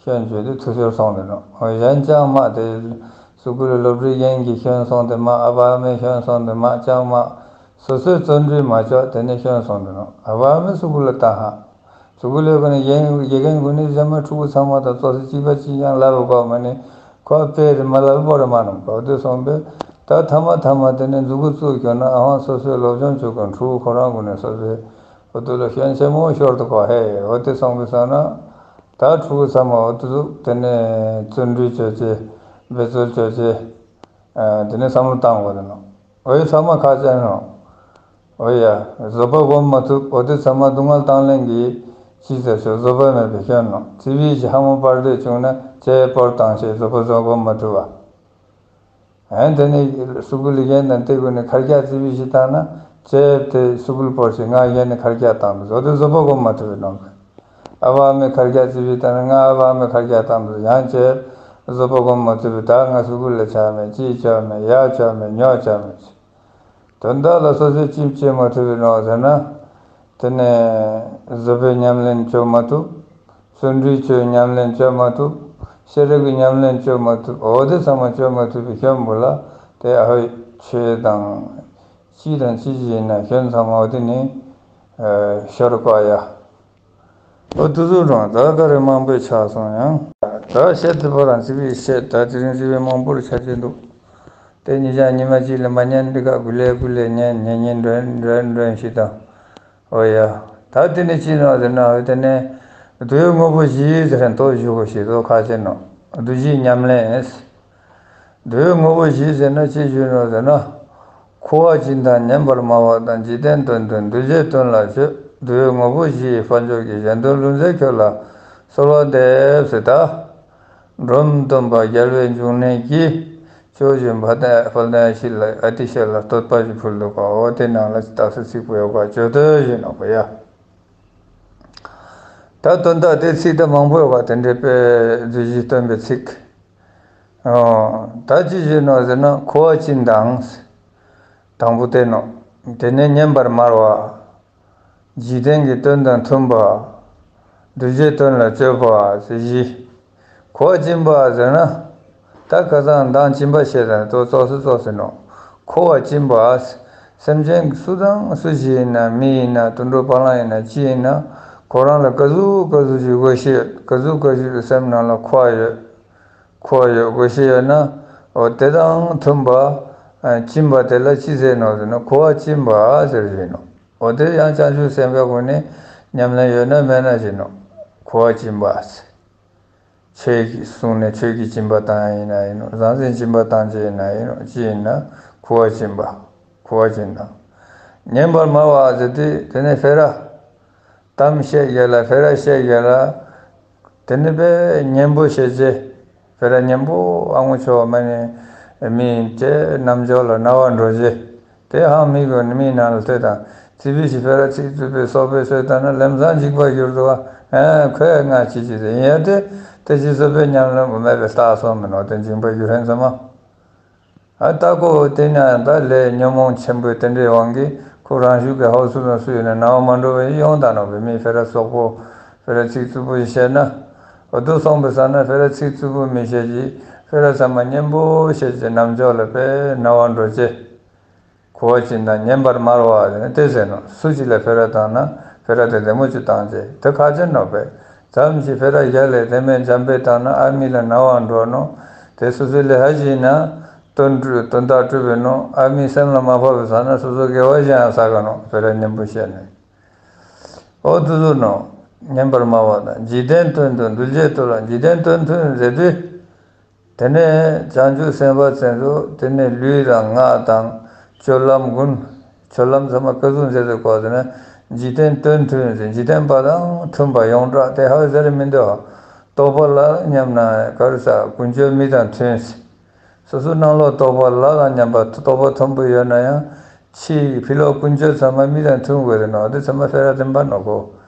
ཤོན་བྱོས་ཏེ་འཐུས་ཤོར་སོང་དེ་ནོ། འོ་གཞན་ཅང་མ་དེ་སུ་གུ་ལ་སློབ་གྲྭའི་ཡན་གྱི་ཤོན་སོང་དེ་མ་ཨ་ཕ་ཨ་མའི་ཤོན་སོང་དེ་མ་ཅང་མ་སོ་སོའི་བརྩོན་འགྲུས་མ་ལྕོགས་དེ་ནས་ཤོན་སོང་དེ་ནོ། ཨ་ཕ་ཨ་མའི་སུ་གུ་ལ་བཏང་ཧ། སུ་གུ་ལས་ཁོ་ནི་ཡན་དགེ་རྒན་ཀུན་ནི་ཟ་མ་ཕྲུ་གུ་ཚང་མ་དང་ཙོགས་སུ་གཅིག་པ་གཅིག་རྐྱང་ལབ་དགོས་མ་ནི་ཁོ་དཔེ་རེ་མ་ལབ་པོ་རེ་མ་ནོ་གོ་དེ་སོང་པས་ད་ཐ་མ་ཐ་མ་དེ་ནི་མཛུ་གུ་བཙུགས་གྱོན་ན་ཨ་ཧོང་སོ་སོའི་སློབ་སྦྱོང་བྱེད་མཁན་ཕྲུ་གུ་ཁོ་རང་ཀུན་ནི་སོ་སོའི་འོ་དུ་ལ་ཤན་ཆེན་མོ་ཤོར་དུ་གོ་ཧེ་འོ་དེ་སོང་པས་སོང་ན་ད་ཕྲུ་གུ་ཚང་མ་འོ་དུ་ཟུག་དེ་ནི་བརྩོན་འགྲུས་བྱོས་ཅེས་འབད་རྩོལ་བྱོས་ཅེས་དེ་ནི་བསམ་བློ་བཏང་དགོས་དེ་ནོ། འོ་ཡ་ཚང་མ་ཁ་ཅན་རང་། འོ་ཡ། བཟོད་པ་སྒོམ་མ་ཐུབ་འོ་དེ་ཚང་མ་སྡུག་བསྔལ་དང་ལེན་གྱི་ཅི་ཟེར་ཞོག་བཟོད་པ་མེད་པའི་སྐྱོན་ནོ། ཙི་བི་ཞིག་ཧ་མོ་པར་དོད་བྱུང་ན་ཅེ་པོར་དང་ཞེས་བཟོད་པ་བཟོད་སྒོམ་མ་ཐུབ་པ། ཨན་དེ་ནི་སུ་གུ་ལི་རྒན་དང་དེ་གུ་ནི་ཁར་རྒྱག་ཙི་བི་ཞིག་བཏང་ན་ཅེ་དེ་སུ་གུ་ལ་པོར་ཞིག་ང་རྒན་ནི་ཁར་རྒྱག་བཏང་དུ་བཟོད་དེ་བཟོད་པ་སྒོམ་མ་ཐུབ་པའི་ནོ། ཨ་བ་མི་ཁར་རྒྱག་ཙི་བི་བཏང་ན་ང་ཨ་བ་མི་ཁར་རྒྱག་བཏང་དུ་ཡང་ཅེ་བཟོད་པ་སྒོམ་མ་ཐུབ་པའི་ད་ང་སུ་གུ་ལ་ཆགས་མེད་ཅི་ཆགས་མེད་ཡ་ཆགས་མེད་ཉོ་ཆགས་མེད། དོན་དག་ལ་སོ་སོས་ཅིབ་བྱེད་མ་ཐུབ་པའི་ནོ་ཟེར་ན། དེ་ནས་བཟོད་པའི་ཉམས་ལེན་བཅོ་མ་ཐུབ། བརྩོན་འགྲུས་ཀྱི་ཉམས་ལེན་བཅོ་མ་ཐུབ། ཤེས་རིག་གི་ཉམས་ལེན་བཅོ་མ་ཐུབ། འོ་དེ་ཚང་མ་བཅོ་མ་ཐུབ་པའི་སྐྱོན་པོ་ལ་དེ་ཨ་བའི་ཆོས་དང་། ཅི་དང་ཅི་ཞིག་ཡིན་ན་སྐྱོན་ཚང་མ་འོ་དེ་ནི་ཤོར་བ་ཡ། འོ་དུ་ཟུག་རང་ད་ག་རེ་མང་པོས་ཆགས་སོང་ཡང་། ད་བཤད་དུ་བ་རང་ཚིག་པའི་བཤད་ད་དེ་རིང་ཚིག་པའི་མང་པོར་ཆ་ཅན་འདུག་དེ་ཉིད་ཀྱང་ཉི་མ་གཅིག་ལ་མ་ཉན་འདི་ག་གུ་ལེ་གུ་ལེ་ཉན་ཉན་ཉན་འདྲོན་འདྲོན་འདྲོན་ཞིག་དང་། འོ་ཡ། ད་དེ་ནི་ཅི་ནོ་ཟེར་ན་འོ་དེ་ནས་དུ་ཡོད་དངོས་པོ་བཞི་ཟེར་མདོ་བཞུགས་པ་ཞིག་དོ་ཁ་ཆེ་ནོ། དུ་བཞི་ཉམས་ལེན། དུ་ཡོད་དངོས་པོ་བཞི་ཟེར་ན་ཅི་ཞུ་ནོ་ཟེར་ན། འཁོར་བ་སྦྱིན་དང་ཉན་པར་སྨྲ་བ་དང་། འཇིག་རྟེན་དོན་དུ་གདུལ་བྱའི་དོན་ལ་སྤྱོད། དུ་ཡོད་དངོས་པོ་བཞི་ཡི་དཔལ་འབྱོར་གྱིས། གཞན་དོན་ལུས་མཛད་ཁྱོད་ལ་གསོལ་བ་འདེབས་ཟེར་ད། འབྲོམ་སྟོན་པ་རྒྱལ་བའི་འབྱུང་གནས་ཀྱིས། ཇོ་བོ་དཔལ་ལྡན་དཔལ་ལྡན་ཡེ་ཤེས་ལ་ཨ་ཏི་ཤ་ལ་བསྟོད་པ་ཞིག་ཕུལ་འདུག་ག་འོ་དེ་ནང་ལ་རྟགས་སུ་ཚིག་པོ་ཡོད་པ་བརྗོད་དོ་ཞུ་ནོ་གོ་ཡ། ད་དོན་དག་དེ་ཚིག་ད་མང་པོ་ཡོད་པ་དེ་འདྲའི་དཔེ་བརྗོད་གཞི་སྟོན་པའི་ཚིག་ཨོ། ད་ཅི་ཞུ་ནོ་ཟེར་ན་འཁོར་བ་སྦྱིན་དང་། དང་པོ་དེ་ནོ། དེ་ནས་ཉན་པར་སྨྲ་བ། འཇིག་རྟེན་གྱི་དོན་དང་མཐུན་པ། གདུལ་བྱའི་དོན་ལ་སྤྱོད་པ་ཟེར་བཞི། འཁོར་བ་སྦྱིན་པ་ཟེར་ན། ད་ཁ་སང་མདང་སྦྱིན་པ་བཤད་དང་དོ་ཙོགས་སུ་ཙོགས་སུ་ནོ། འཁོར་བ་སྦྱིན་པ། སེམས་ཅན་སུ་དང་སུ་ཞིག་ཡིན་ན་མི་ཡིན་ན་དུད་འགྲོ་བ་ལང་ཡིན་ན་ཅི་ཡིན་ན། ཁོ་རང་ལ་ག་ཟུག་ག་ཟུག་ཅིག་དགོས་ཤེས་ཡོད་ག་ཟུག་ག་ཟུག་གི་སེམས་ནང་ལ་འཁོར་བ་ཡོད། འཁོར་བ་ཡོད་དགོས་ཤེས་ཡོད་ན། འོ་དེ་དང་མཐུན་པ། སྦྱིན་པ་དེ་ལ་ཅི་ཟེར་ནོ་ཟེར་ན་འཁོར་བ་སྦྱིན་པ་ཟེར་བཞིན་ནོ། འོ་དེ་ཡང་བྱང་ཆུབ་སེམས་དཔའི་སྒོ་ནས་ཉམས་ལེན་ཡོད་ན་མེད་ན་བཞིན་ནོ། འཁོར་བ་སྦྱིན་པ་ཟེར། ཆོས་ཀྱི་གསུང་ནས་ཆོས་ཀྱི་སྦྱིན་པ་བཏང་ཡ་ཡིན་ན་ཡིན་ནོ། ཟང་ཟིང་སྦྱིན་པ་བཏང་བྱས་ཡིན་ན་ཡིན་ནོ། ཅི་ཡིན་ན་འཁོར་བ་སྦྱིན་པ། འཁོར་བ་སྦྱིན་དང་། ཉན་པར་སྨྲ་བ་ཟེར་དུས་དེ་ནས་ཕེ་ར། གཏམ་བཤད་ཡ་ལ་ཕེ་ར་བཤད་ཡ་ལ། དེ་ནི་དཔེ་སྙན་པོ་བཤད་རྗེས། ཕེ་ར་སྙན་པོ་ཨ་ངོ་ཆོ་བ་མ་ནི་མི་དེ་རྣམ་འགྱུར་ལ་རྣ་བ་འགྲོ་རྗེས། དེ་ཧང་མི་གོ་ནི་མི་ནང་ལ་ལྟོས་དང་རྩིས་པའི་ཞིག་ཕེ་ར་ཚིག་རྩུབ་པའི་སོག་པའི་སོས་ལྟ་ན་ལམ་སང་འཇིགས་པ་གྱུར་འདུག་ཨ། ཁོས་ང་ཅི་ཅི་ཟེར་ཡིན་ཡ་དེ་དེ་ཅི་བཟོད་པའི་ཉམས་ལེན་པོ་མེད་པའི་རྟགས་སོང་མི་ནོ་དེ་འཇིགས་པ་གྱུར་ཧན་ཙམ་མ། ཨ་ད་ཀོ་དེ་ན་ད་ལས་ཉོན་མོངས་ཆེན་པོའི་དེ་འདྲའི་དབང་གིས་ཁོ་རང་ཤུགས་ཀྱི་ཧོ་སུ་དང་སུ་ཡོད་ན་ནང་མ་འགྲོ་བའི་ཡོང་ད་ནོ་བའི་མི་ཕེ་ར་སོག་པོ་ཕེ་ར་ཚིག་རྩུབ་པོ་བཤད་ན། འོ་དུ་སོང་པའི་ས་ན་ཕེ་ར་ཚིག་རྩུབ་པོ་མི་བཤད་ཀྱི་ཕེ་ར་ཚང་མ་སྙན་པོ་བཤད་ཀྱི་རྣམ་འཇོག་ལ་དཔེ་རྣ་བ་འགྲོ་ཅེ། འཁོར་བ་སྦྱིན་དང་ཉན་པར་སྨྲ་བ་ཟེར་ནས་དེ་ཟེར་ནོ། སུ་ཅིག་ལ་ཕེ་ར་བཏང་ན་ཕེ་ར་དེ་བདེ་མོ་ཅིག་བཏང་ཅེ་དེ་ཁ་ཅན་ནོ་བས། ཙམ་ཞིག་ཕེ་ར་རྒྱ་ལས་དེ་མེད་འཇམ་པའི་བཏང་ན་ཨ་མི་ལ་རྣ་བ་འགྲོ་ནོ། དེ་སོ་སོའི་ལས་ཧ་ཅིག་ན། དོན་དོན་དག་སྤྲུལ་བའི་ནོ། ཨ་མི་སེམས་ལ་མ་ཕབ་པའི་ས་ན་སོ་སོ་དགེ་བ་གཞན་ཡང་བསགས་ག་ནོ་བེ་ར་སྙན་པོ་བཤད་ནས། ཨོ་དུ་དུ་ནོ། ཉན་པར་སྨྲ་བ་དང་འཇིག་རྟེན་དོན་དུ་གདུལ་བྱའི་དོན་ལ་འཇིག་རྟེན་དོན་མཐུན་ཟེར་དུས། དེ་ནས་བྱང་ཆུབ་སེམས་དཔའ་ཚེ་རུ་དེ་ནས་ལུས་དང་ངག་དང་སྤྱོད་ལམ་ཀུན། སྤྱོད་ལམ་ཚང་མ་ཀ་ཟུང་མཛད་དུ་བཀོད་དེ་ན་འཇིག་རྟེན་དོན་མཐུན་ཟེར་འཇིག་རྟེན་པ་དང་མཐུན་པ་ཡོངས་གྲགས་དེ་ཧ་ཟེར་མི་འདུག་རྟོགས་པ་ལ་མཉམ་ན་ག་རུ་ས་ཀུན་སྤྱོད་མི་དང་མཐུན། སོ་སོ་ནང་ལོགས་རྟོགས་པ་ལ་ལ་མཉམ་པ་རྟོགས་པ་མཐོན་པོ་ཡོད་ན་ཡང་ཕྱིའི་ཕི་ལོགས་ཀུན་སྤྱོད་ཚང་མ་མི་དང་མཐུན་དགོས་རེད་ནོ་དེ་ཚང་མ་ཕེ་ར་བདེན་པ་ནོ་གོ།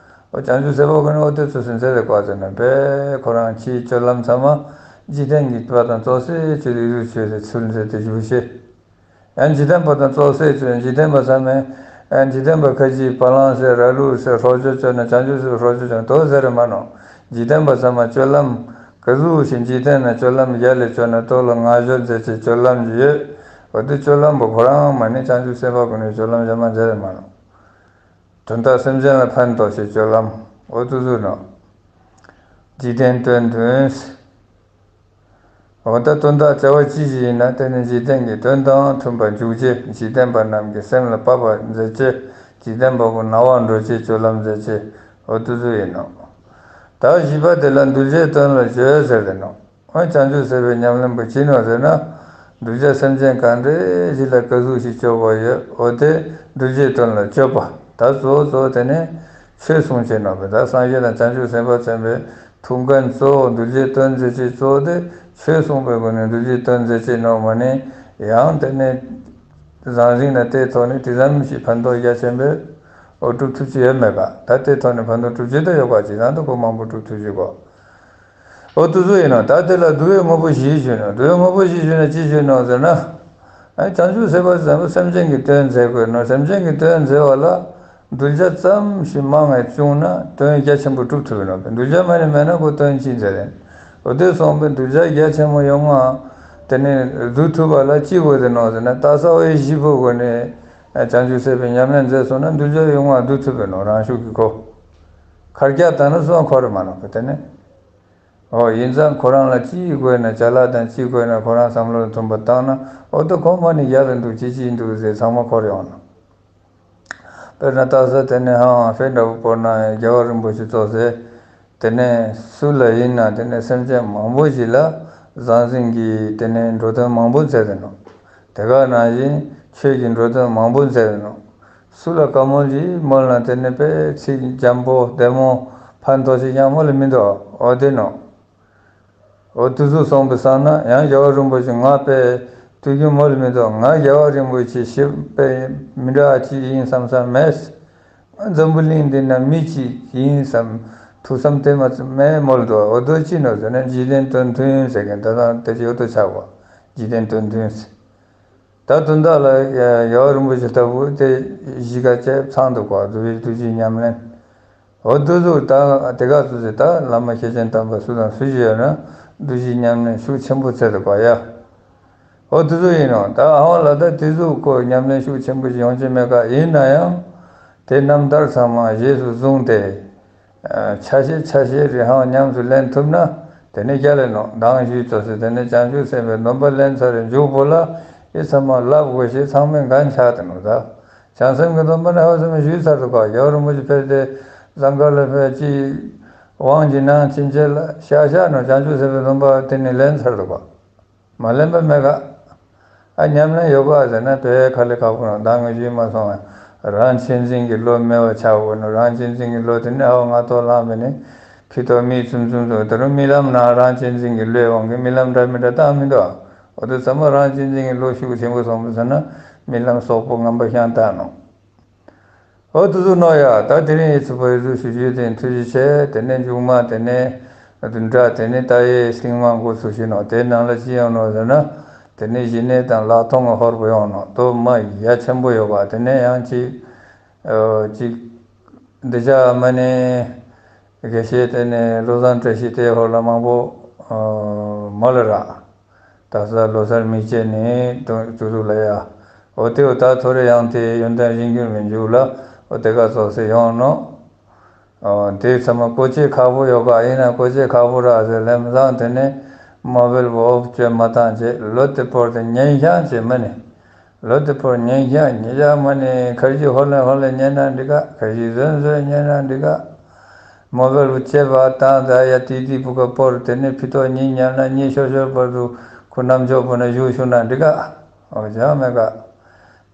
འོ་བྱང་ཆུབ་སེམས་དཔའ་ཀུན་ནི་འོ་དེ་ཚོ་སུན་ཚེ་རེ་བཀའ་ཟེར་ན་པས་ཁོ་རང་ཕྱིའི་སྤྱོད་ལམ་ཚང་མ་འཇིག་རྟེན་གྱི་པ་དང་ཙོག་སེ་སྤྱོད་དེ་རུ་བྱོས་ཏེ་ཚུལ་མཛད་དེ་བཞུགས་ཤེས། ཡང་འཇིག་རྟེན་པ་དང་ཙོག་སེ་ཚུལ་འཇིག་རྟེན་པ་ཚང་མས་ཡང་འཇིག་རྟེན་པ་ཁ་ཅིག་བ་ལང་ཟེར་ར་ལུག་ཟེར་ཧྲོ་ཅོ་ཅོ་ན་བྱང་ཆུབ་སེམས་ཧྲོ་ཅོ་ཅོ་ན་དོ་ཟེར་རེ་མ་ནོ། འཇིག་རྟེན་པ་ཚང་མ་སྤྱོད་ལམ་ག་ཟུག་ཞིག་འཇིག་རྟེན་ན་སྤྱོད་ལམ་རྒྱ་ལས་སྤྱོད་ན་དོ་ལ་ང་ཞོ་མཛད་ཅེས་སྤྱོད་ལམ་ཡོད། འོ་དེ་སྤྱོད་ལམ་པོ་ཁོ་རང་མ་ནི་བྱང་ཆུབ་སེམས་དཔའ་ཀུན་ནི་སྤྱོད་ལམ་གཞན་མ་མཛད་རེ་མ་ནོ། དོན་དག་སེམས་ཅན་ལ་ཕན་ཐོགས་ཤིག་སྤྱོད་ལམ་འོ་ཏུ་ཟུར་ནོ། འཇིག་རྟེན་དོན་མཐུན། འོ་ད་དོན་དག་བྱ་བ་ཅི་ཞིག་ཡིན་ན་དེ་ནི་འཇིག་རྟེན་གྱི་དོན་དང་མཐུན་པར་འཇུག་ཅེས་འཇིག་རྟེན་པ་རྣམས་ཀྱི་སེམས་ལ་བབ་པར་མཛད་ཅེས་འཇིག་རྟེན་པ་ཀུན་རྣ་བར་འགྲོ་ཅེས་སྤྱོད་ལམ་མཛད་ཅེས་འོ་ཏུ་ཟུར་ཡིན་ནོ། ད་བཞི་པ་དེ་ལ་གདུལ་བྱའི་དོན་ལ་སྤྱོད་ཟེར་ཏེ་ནོ། འོན་བྱང་ཆུབ་སེམས་དཔའི་ཉམས་ལེན་པོ་ཅི་ནོ་ཟེར་ན། གདུལ་བྱ་སེམས་ཅན་གང་འདྲ་ཞིག་ལ་ག་ཟུག་ཞིག་སྤྱོད་པ་ཡོད་འོ་དེ་གདུལ་བྱའི་དོན་ལ་སྤྱོད་པ་ད་གཙོ་བོ་གཙོ་བོ་དེ་ནི་ཆོས་གསུང་བྱེད་ནོ་བས་ད་སངས་རྒྱས་དང་བྱང་ཆུབ་སེམས་དཔའ་མཚོན་པའི་ཐུགས་འགན་གཙོ་བོ་གདུལ་བྱའི་དོན་མཛད་ཅེས་གཙོ་བོ་དེ་ཆོས་གསུངས་པའི་སྒོ་ནས་གདུལ་བྱའི་དོན་མཛད་ཅེས་ནོ་མ་ནི་ཡང་དེ་ནི་ཟང་ཟིང་ན་དེའི་ཐོག་ནས་དེ་ཙམ་ཞིག་ཕན་ཐོགས་རྒྱ་ཆེན་པོས་འོ་སྒྲུབ་ཐུབ་ཀྱི་ཡོད་མེད་པ་ད་དེའི་ཐོག་ནས་ཕན་ཐོགས་སྒྲུབ་བྱེད་དུ་ཡོད་པ་ཅིག་ན་ད་ཁོ་མང་པོ་སྒྲུབ་ཐུབ་ཀྱི་གོ། འོ་དུ་ཟུ་ཡིན་ནོ་ད་དེ་ལ་དུ་བའི་དངོས་པོ་བཞི་ཞུས་ནོ་དུ་བའི་དངོས་པོ་བཞི་ཞུས་ན་ཅི་ཞུས་ནོ་ཟེར་ན། ཨ་བྱང་ཆུབ་སེམས་དཔའ་ཟེར་བ་སེམས་ཅན་གྱི་དོན་མཛད་དགོས་ནོ་སེམས་ཅན་གྱི་དོན་མཛད་པ་ལ། གདུལ་བྱ་ཙམ་ཞིག་མང་ང་བྱུང་ན་དོན་རྒྱ་ཆེན་པོ་གྲུབ་ཐུབ་ཡོད་ནོ། གདུལ་བྱ་མ་ནི་མེད་ན་ཁོ་དོན་ཅི་མཛད་རེད། འོ་དེ་སོང་པས་གདུལ་བྱ་རྒྱ་ཆེན་པོ་ཡོང་ང་དེ་ནས་བསྡུ་ཐུབ་པ་ལ་ཅི་དགོས་དེ་ནོ་ཟེར་ན། ད་ས་བའི་བཞི་པོ་སྒོ་ནས་བྱང་ཆུབ་སེམས་དཔའི་ཉམས་ལེན་མཛད་སོང་ན་གདུལ་བྱ་ཡོང་ང་བསྡུ་ཐུབ་པས་ནོ། རང་ཤུགས་ཀྱིས་ཁོ་ཁར་རྒྱ་དང་ནི་སོང་འཁོར་མ་ནོ་དེ་ནས། ཨོ་ཡིན་ཙང་ཁོ་རང་ལ་ཅི་དགོས་ན་ཅ་ལག་དང་ཅི་དགོས་ན་ཁོ་རང་བསམ་བློ་མཐུན་པ་བཏང་ན། ཨོ་ད་ཁོ་མ་ནི་ཡག་ལ་འདུག་ཅི་ཅི་འདུག་ཟེར་ཚང་མ་འཁོར་ཡོང་ནོ། དཔེར་ན་ད་ས་དེ་ནས་ཧང་ཧྥེ་འདྲ་པོ་བོར་ན་རྒྱལ་བ་རིན་པོ་ཆེ་ཚོགས་ཟེར། དེ་ནས་སུ་ལ་ཡིན་ན་དེ་ནས་སེམས་ཅན་མང་པོ་ཞིག་ལ་ཟང་ཟིང་གི་དེ་ནས་འགྲོ་དོན་མང་པོ་མཛད་དེ་ནོ། དེ་ག་ནང་བཞིན་ཆོས་ཀྱི་འགྲོ་དོན་མང་པོ་མཛད་དེ་ནོ། སུ་ལ་དཀའ་མོ་ཞིག་མོལ་ན་དེ་ནས་དཔེ་ཚིག་འཇམ་པོ་བདེ་མོ་ཕན་ཐོགས་ཤིག་ཀྱང་མོལ་ལ་མི་འདུག་ཨོ་དེ་ནོ། འོ་དུས་ཚོད་སོང་པའི་སང་ན་ཡང་རྒྱལ་བ་རིན་པོ་ཆེ་ང་དཔེ་དུས་རྒྱུན་མོལ་མི་འདུག་ང་རྒྱལ་བ་རིན་པོ་ཆེ་ཞིབ་དཔེ་མི་འདྲ་ཅིག་ཡིན་བསམ་བསམ་མེད། འཛམ་བུ་གླིང་འདི་ན་མི་གཅིག་ཡིན་བསམ་ཐུགས་བསམ་དེ་མ་མེད་མོལ་འདུག་འོ་དོ་ཅི་ནོ་ཟེར་ན་འཇིག་རྟེན་དོན་མཐུན་ཟེར་མཁན་ད་ལྟ་དེ་ཅི་འོ་དོ་ཆགས་པ། འཇིག་རྟེན་དོན་མཐུན་ཟེར། ད་དོན་དག་ལ་རྒྱལ་བ་རིན་པོ་ཆེ་ལྟ་བུ་དེ་གཞིས་ཀ་བཅས་ཚང་འདུག་ག་འདུལ་བའི་ཐུགས་རྗེའི་ཉམས་ལེན། འོ་དུ་ཟུག་ད་དེ་ག་སུ་ཟེར་ད་བླ་མ་ཤེར་ཕྱིན་དམ་པ་སུ་དང་སུ་ཞིག་ཡོད་ན་འདུལ་བའི་ཉམས་ལེན་ཤུགས་ཆེན་པོ་བྱེད་འདུག་ག་ཡ། འོ་དུ་ཟུག་ཡིན་ནོ། ད་ཨ་བ་ལ་ད་དེ་ཟུག་ཁོ་ཉམས་ལེན་ཤུགས་ཆེན་པོ་ཞིག་ཡོང་ཅི་མེད་ག་ཡིན་ན་ཡང་དེ་རྣམ་ཐར་ཚང་མ་རྗེས་སུ་བཟུང་སྟེ། ཆ་ཤས་ཆ་ཤས་རེ་ཧང་ཉམས་སུ་ལེན་ཐུབ་ན་དེ་ནས་རྒྱལ་ལ་ནོ། མདང་ཞུས་ཙོགས་སེ་དེ་ནས་བྱང་ཆུབ་སེམས་དཔའི་སྡོམ་པ་ལེན་ཚར་རེ་མཇུག་པོ་ལ་ཨེ་ཚང་མ་ལབ་དགོས་ཞེས་ཚང་མས་འགན་ཆགས་དེ་ནོ་ད། བྱང་སེམས་ཀྱི་སྡོམ་པ་ནི་ཧ་ཚང་མ་ཞུས་ཚར་འདུག་ག་རྒྱལ་བ་རིན་པོ་ཆེ་ཕེབས་ཏེ་ཟངས་དཀར་ལ་ཕེབས་ཅི། དབང་གི་ནང་ཕྱིན་ཆད་ལ་ཤ་ཤ་ནོ་བྱང་ཆུབ་སེམས་དཔའི་སྡོམ་པ་དེ་ནས་ལེན་ཚར་འདུག་ག་མ་ལེན་པ་མེད་ག་ཨ་ཉམས་ལེན་ཡོད་ག་ཟེར་ན་དཔེ་ཁ་ལེ་ཁག་པོ་རང་མདང་ངས་ཞུས་མ་སོང་ང་། རང་གཅེས་འཛིན་གྱི་བློ་མེད་པ་ཆགས་དགོས་ནོ། རང་གཅེས་འཛིན་གྱི་བློ་དེ་ནི་ཨ་བ་ང་ཐོག་ལངས་པས་ནི་ཕི་ཏོ་མི་ཙུམ་ཙུམ་ཙུམ་དེ་རུ་རྨི་ལམ་ནང་རང་གཅེས་འཛིན་གྱི་བློའི་དབང་གིས་རྨི་ལམ་འདྲ་མི་འདྲ་བཏང་མི་འདུག་འོ་དེ་ཚང་མ་རང་གཅེས་འཛིན་གྱི་བློ་ཤུགས་ཆེན་པོ་སོང་པ་ཟེར་ན་རྨི་ལམ་སོག་པོ་ངན་པ་ཤང་བཏང་ནོ། འོ་དུ་ཟུག་ནོ་ཡ། ད་དེ་རིང་ཡིད་ཚིམ་པོ་ཡིད་གཟུགས་ཞུ་རྒྱུ་དེ་ཐུགས་རྗེ་ཆེ། དེ་ནས་མཇུག་མ་དེ་ནས་བདུན་ཕྲག་དེ་ནས་ད་ཡའི་སྟིང་མ་འགོ་ཚུགས་ཤིག་ནོ། དེ་ནང་ལ་ཅི་ཡོང་ནོ་ཟེར་ན་དེ་ནས་ཞི་གནས་དང་ལྷག་མཐོང་གི་ཧོར་པོ་ཡོང་ནོ། དོ་མ་ཡ་ཆེན་པོ་ཡོད་པ་དེ་ནས་ཡང་ཅིག་ཅིག་འདི་ཅག་མ་ནས་དགེ་བཤེས་དེ་ནས་བློ་བཟང་བཀྲ་ཤིས་དེ་ཧོར་ལ་མང་པོ་མ་ལ་རག་ད་ས་ལོ་སར་མི་བྱེད་ནས་དུ་དུ་ལ་ཡ། འོ་དེ་འོ་ད་ཐོ་རེ་ཡང་དེ་ཡོན་ཏན་གཞིར་གྱུར་མི་འཇུག་ལ་འོ་དེ་ག་ཙོགས་སེ་ཡོང་ནོ། འོ་དེ་ཚང་མ་བཀོལ་སྤྱོད་ཁག་པོ་ཡོད་ག་ཡིན་ན་བཀོལ་སྤྱོད་ཁག་པོ་ར་ཟེར་ལེམ་བཟང་དེ་ནས་མ་བེལ་བོ་ཨོབ་བཅོས་མ་བཏང་བྱེད་ལོ་དེ་བོར་དེ་ཉན་ཤང་བྱེད་མ་ནི། ལོ་དེ་བོར་ཉན་ཤང་ཉེ་ཞག་མ་ནི་ཁར་གྱི་ཧོ་ལེ་ཧོ་ལེ་ཉན་ན་འགྲིག་ག་ཁར་གྱི་བཟོན་བཟོན་ཉན་ན་འགྲིག་ག་མོ་བེལ་བུ་བཅད་པ་དང་ད་ཡ་ཏི་ཏི་བུ་ག་པོར་དེ་ནས་ཕི་ཏོ་གཉིས་ཉལ་ན་གཉིས་ཤོར་ཤོར་བར་དུ་ཁུ་རྣམ་ཅོག་པོ་ན་བཞུགས་བཞུགས་ན་འགྲིག་ག་ཨོ་ཅང་མེད་ག་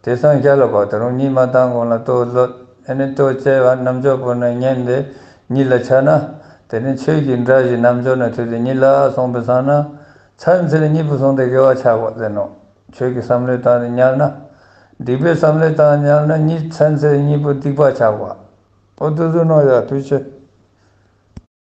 དེ་སང་རྒྱ་ལ་གོ་ད་རུང་གཉིས་མ་བཏང་གོང་ལ་ཏོ་ལོ་ཨེ་ནི་ཏོ་བཅད་པ་རྣམ་ཅོག་པོ་ན་ཉན་དེ་གཉིས་ལ་ཆ་ན་དེ་ནི་ཆོས་ཀྱི་འདྲ་ཞིག་རྣམ་ཅོག་ན་ཐུལ་དེ་གཉིས་ལ་སོང་པའི་སང་ན་ཚན་ཚེ་གཉིས་པོ་སོང་དེ་དགེ་བ་ཆགས་གོ་ཟེར་ནོ། ཆོས་ཀྱི་བསམ་བློའི་སྟངས་ནས་ཉལ་ན། སྡིག་པའི་བསམ་བློའི་སྟངས་ཉལ་ན་གཉིས་ཚན་ཚེ་གཉིས་པོ་སྡིག་པ་ཆགས་པ། ཨོ་དུ་དུ་ནོ་ཡ་དུས་ཆེ།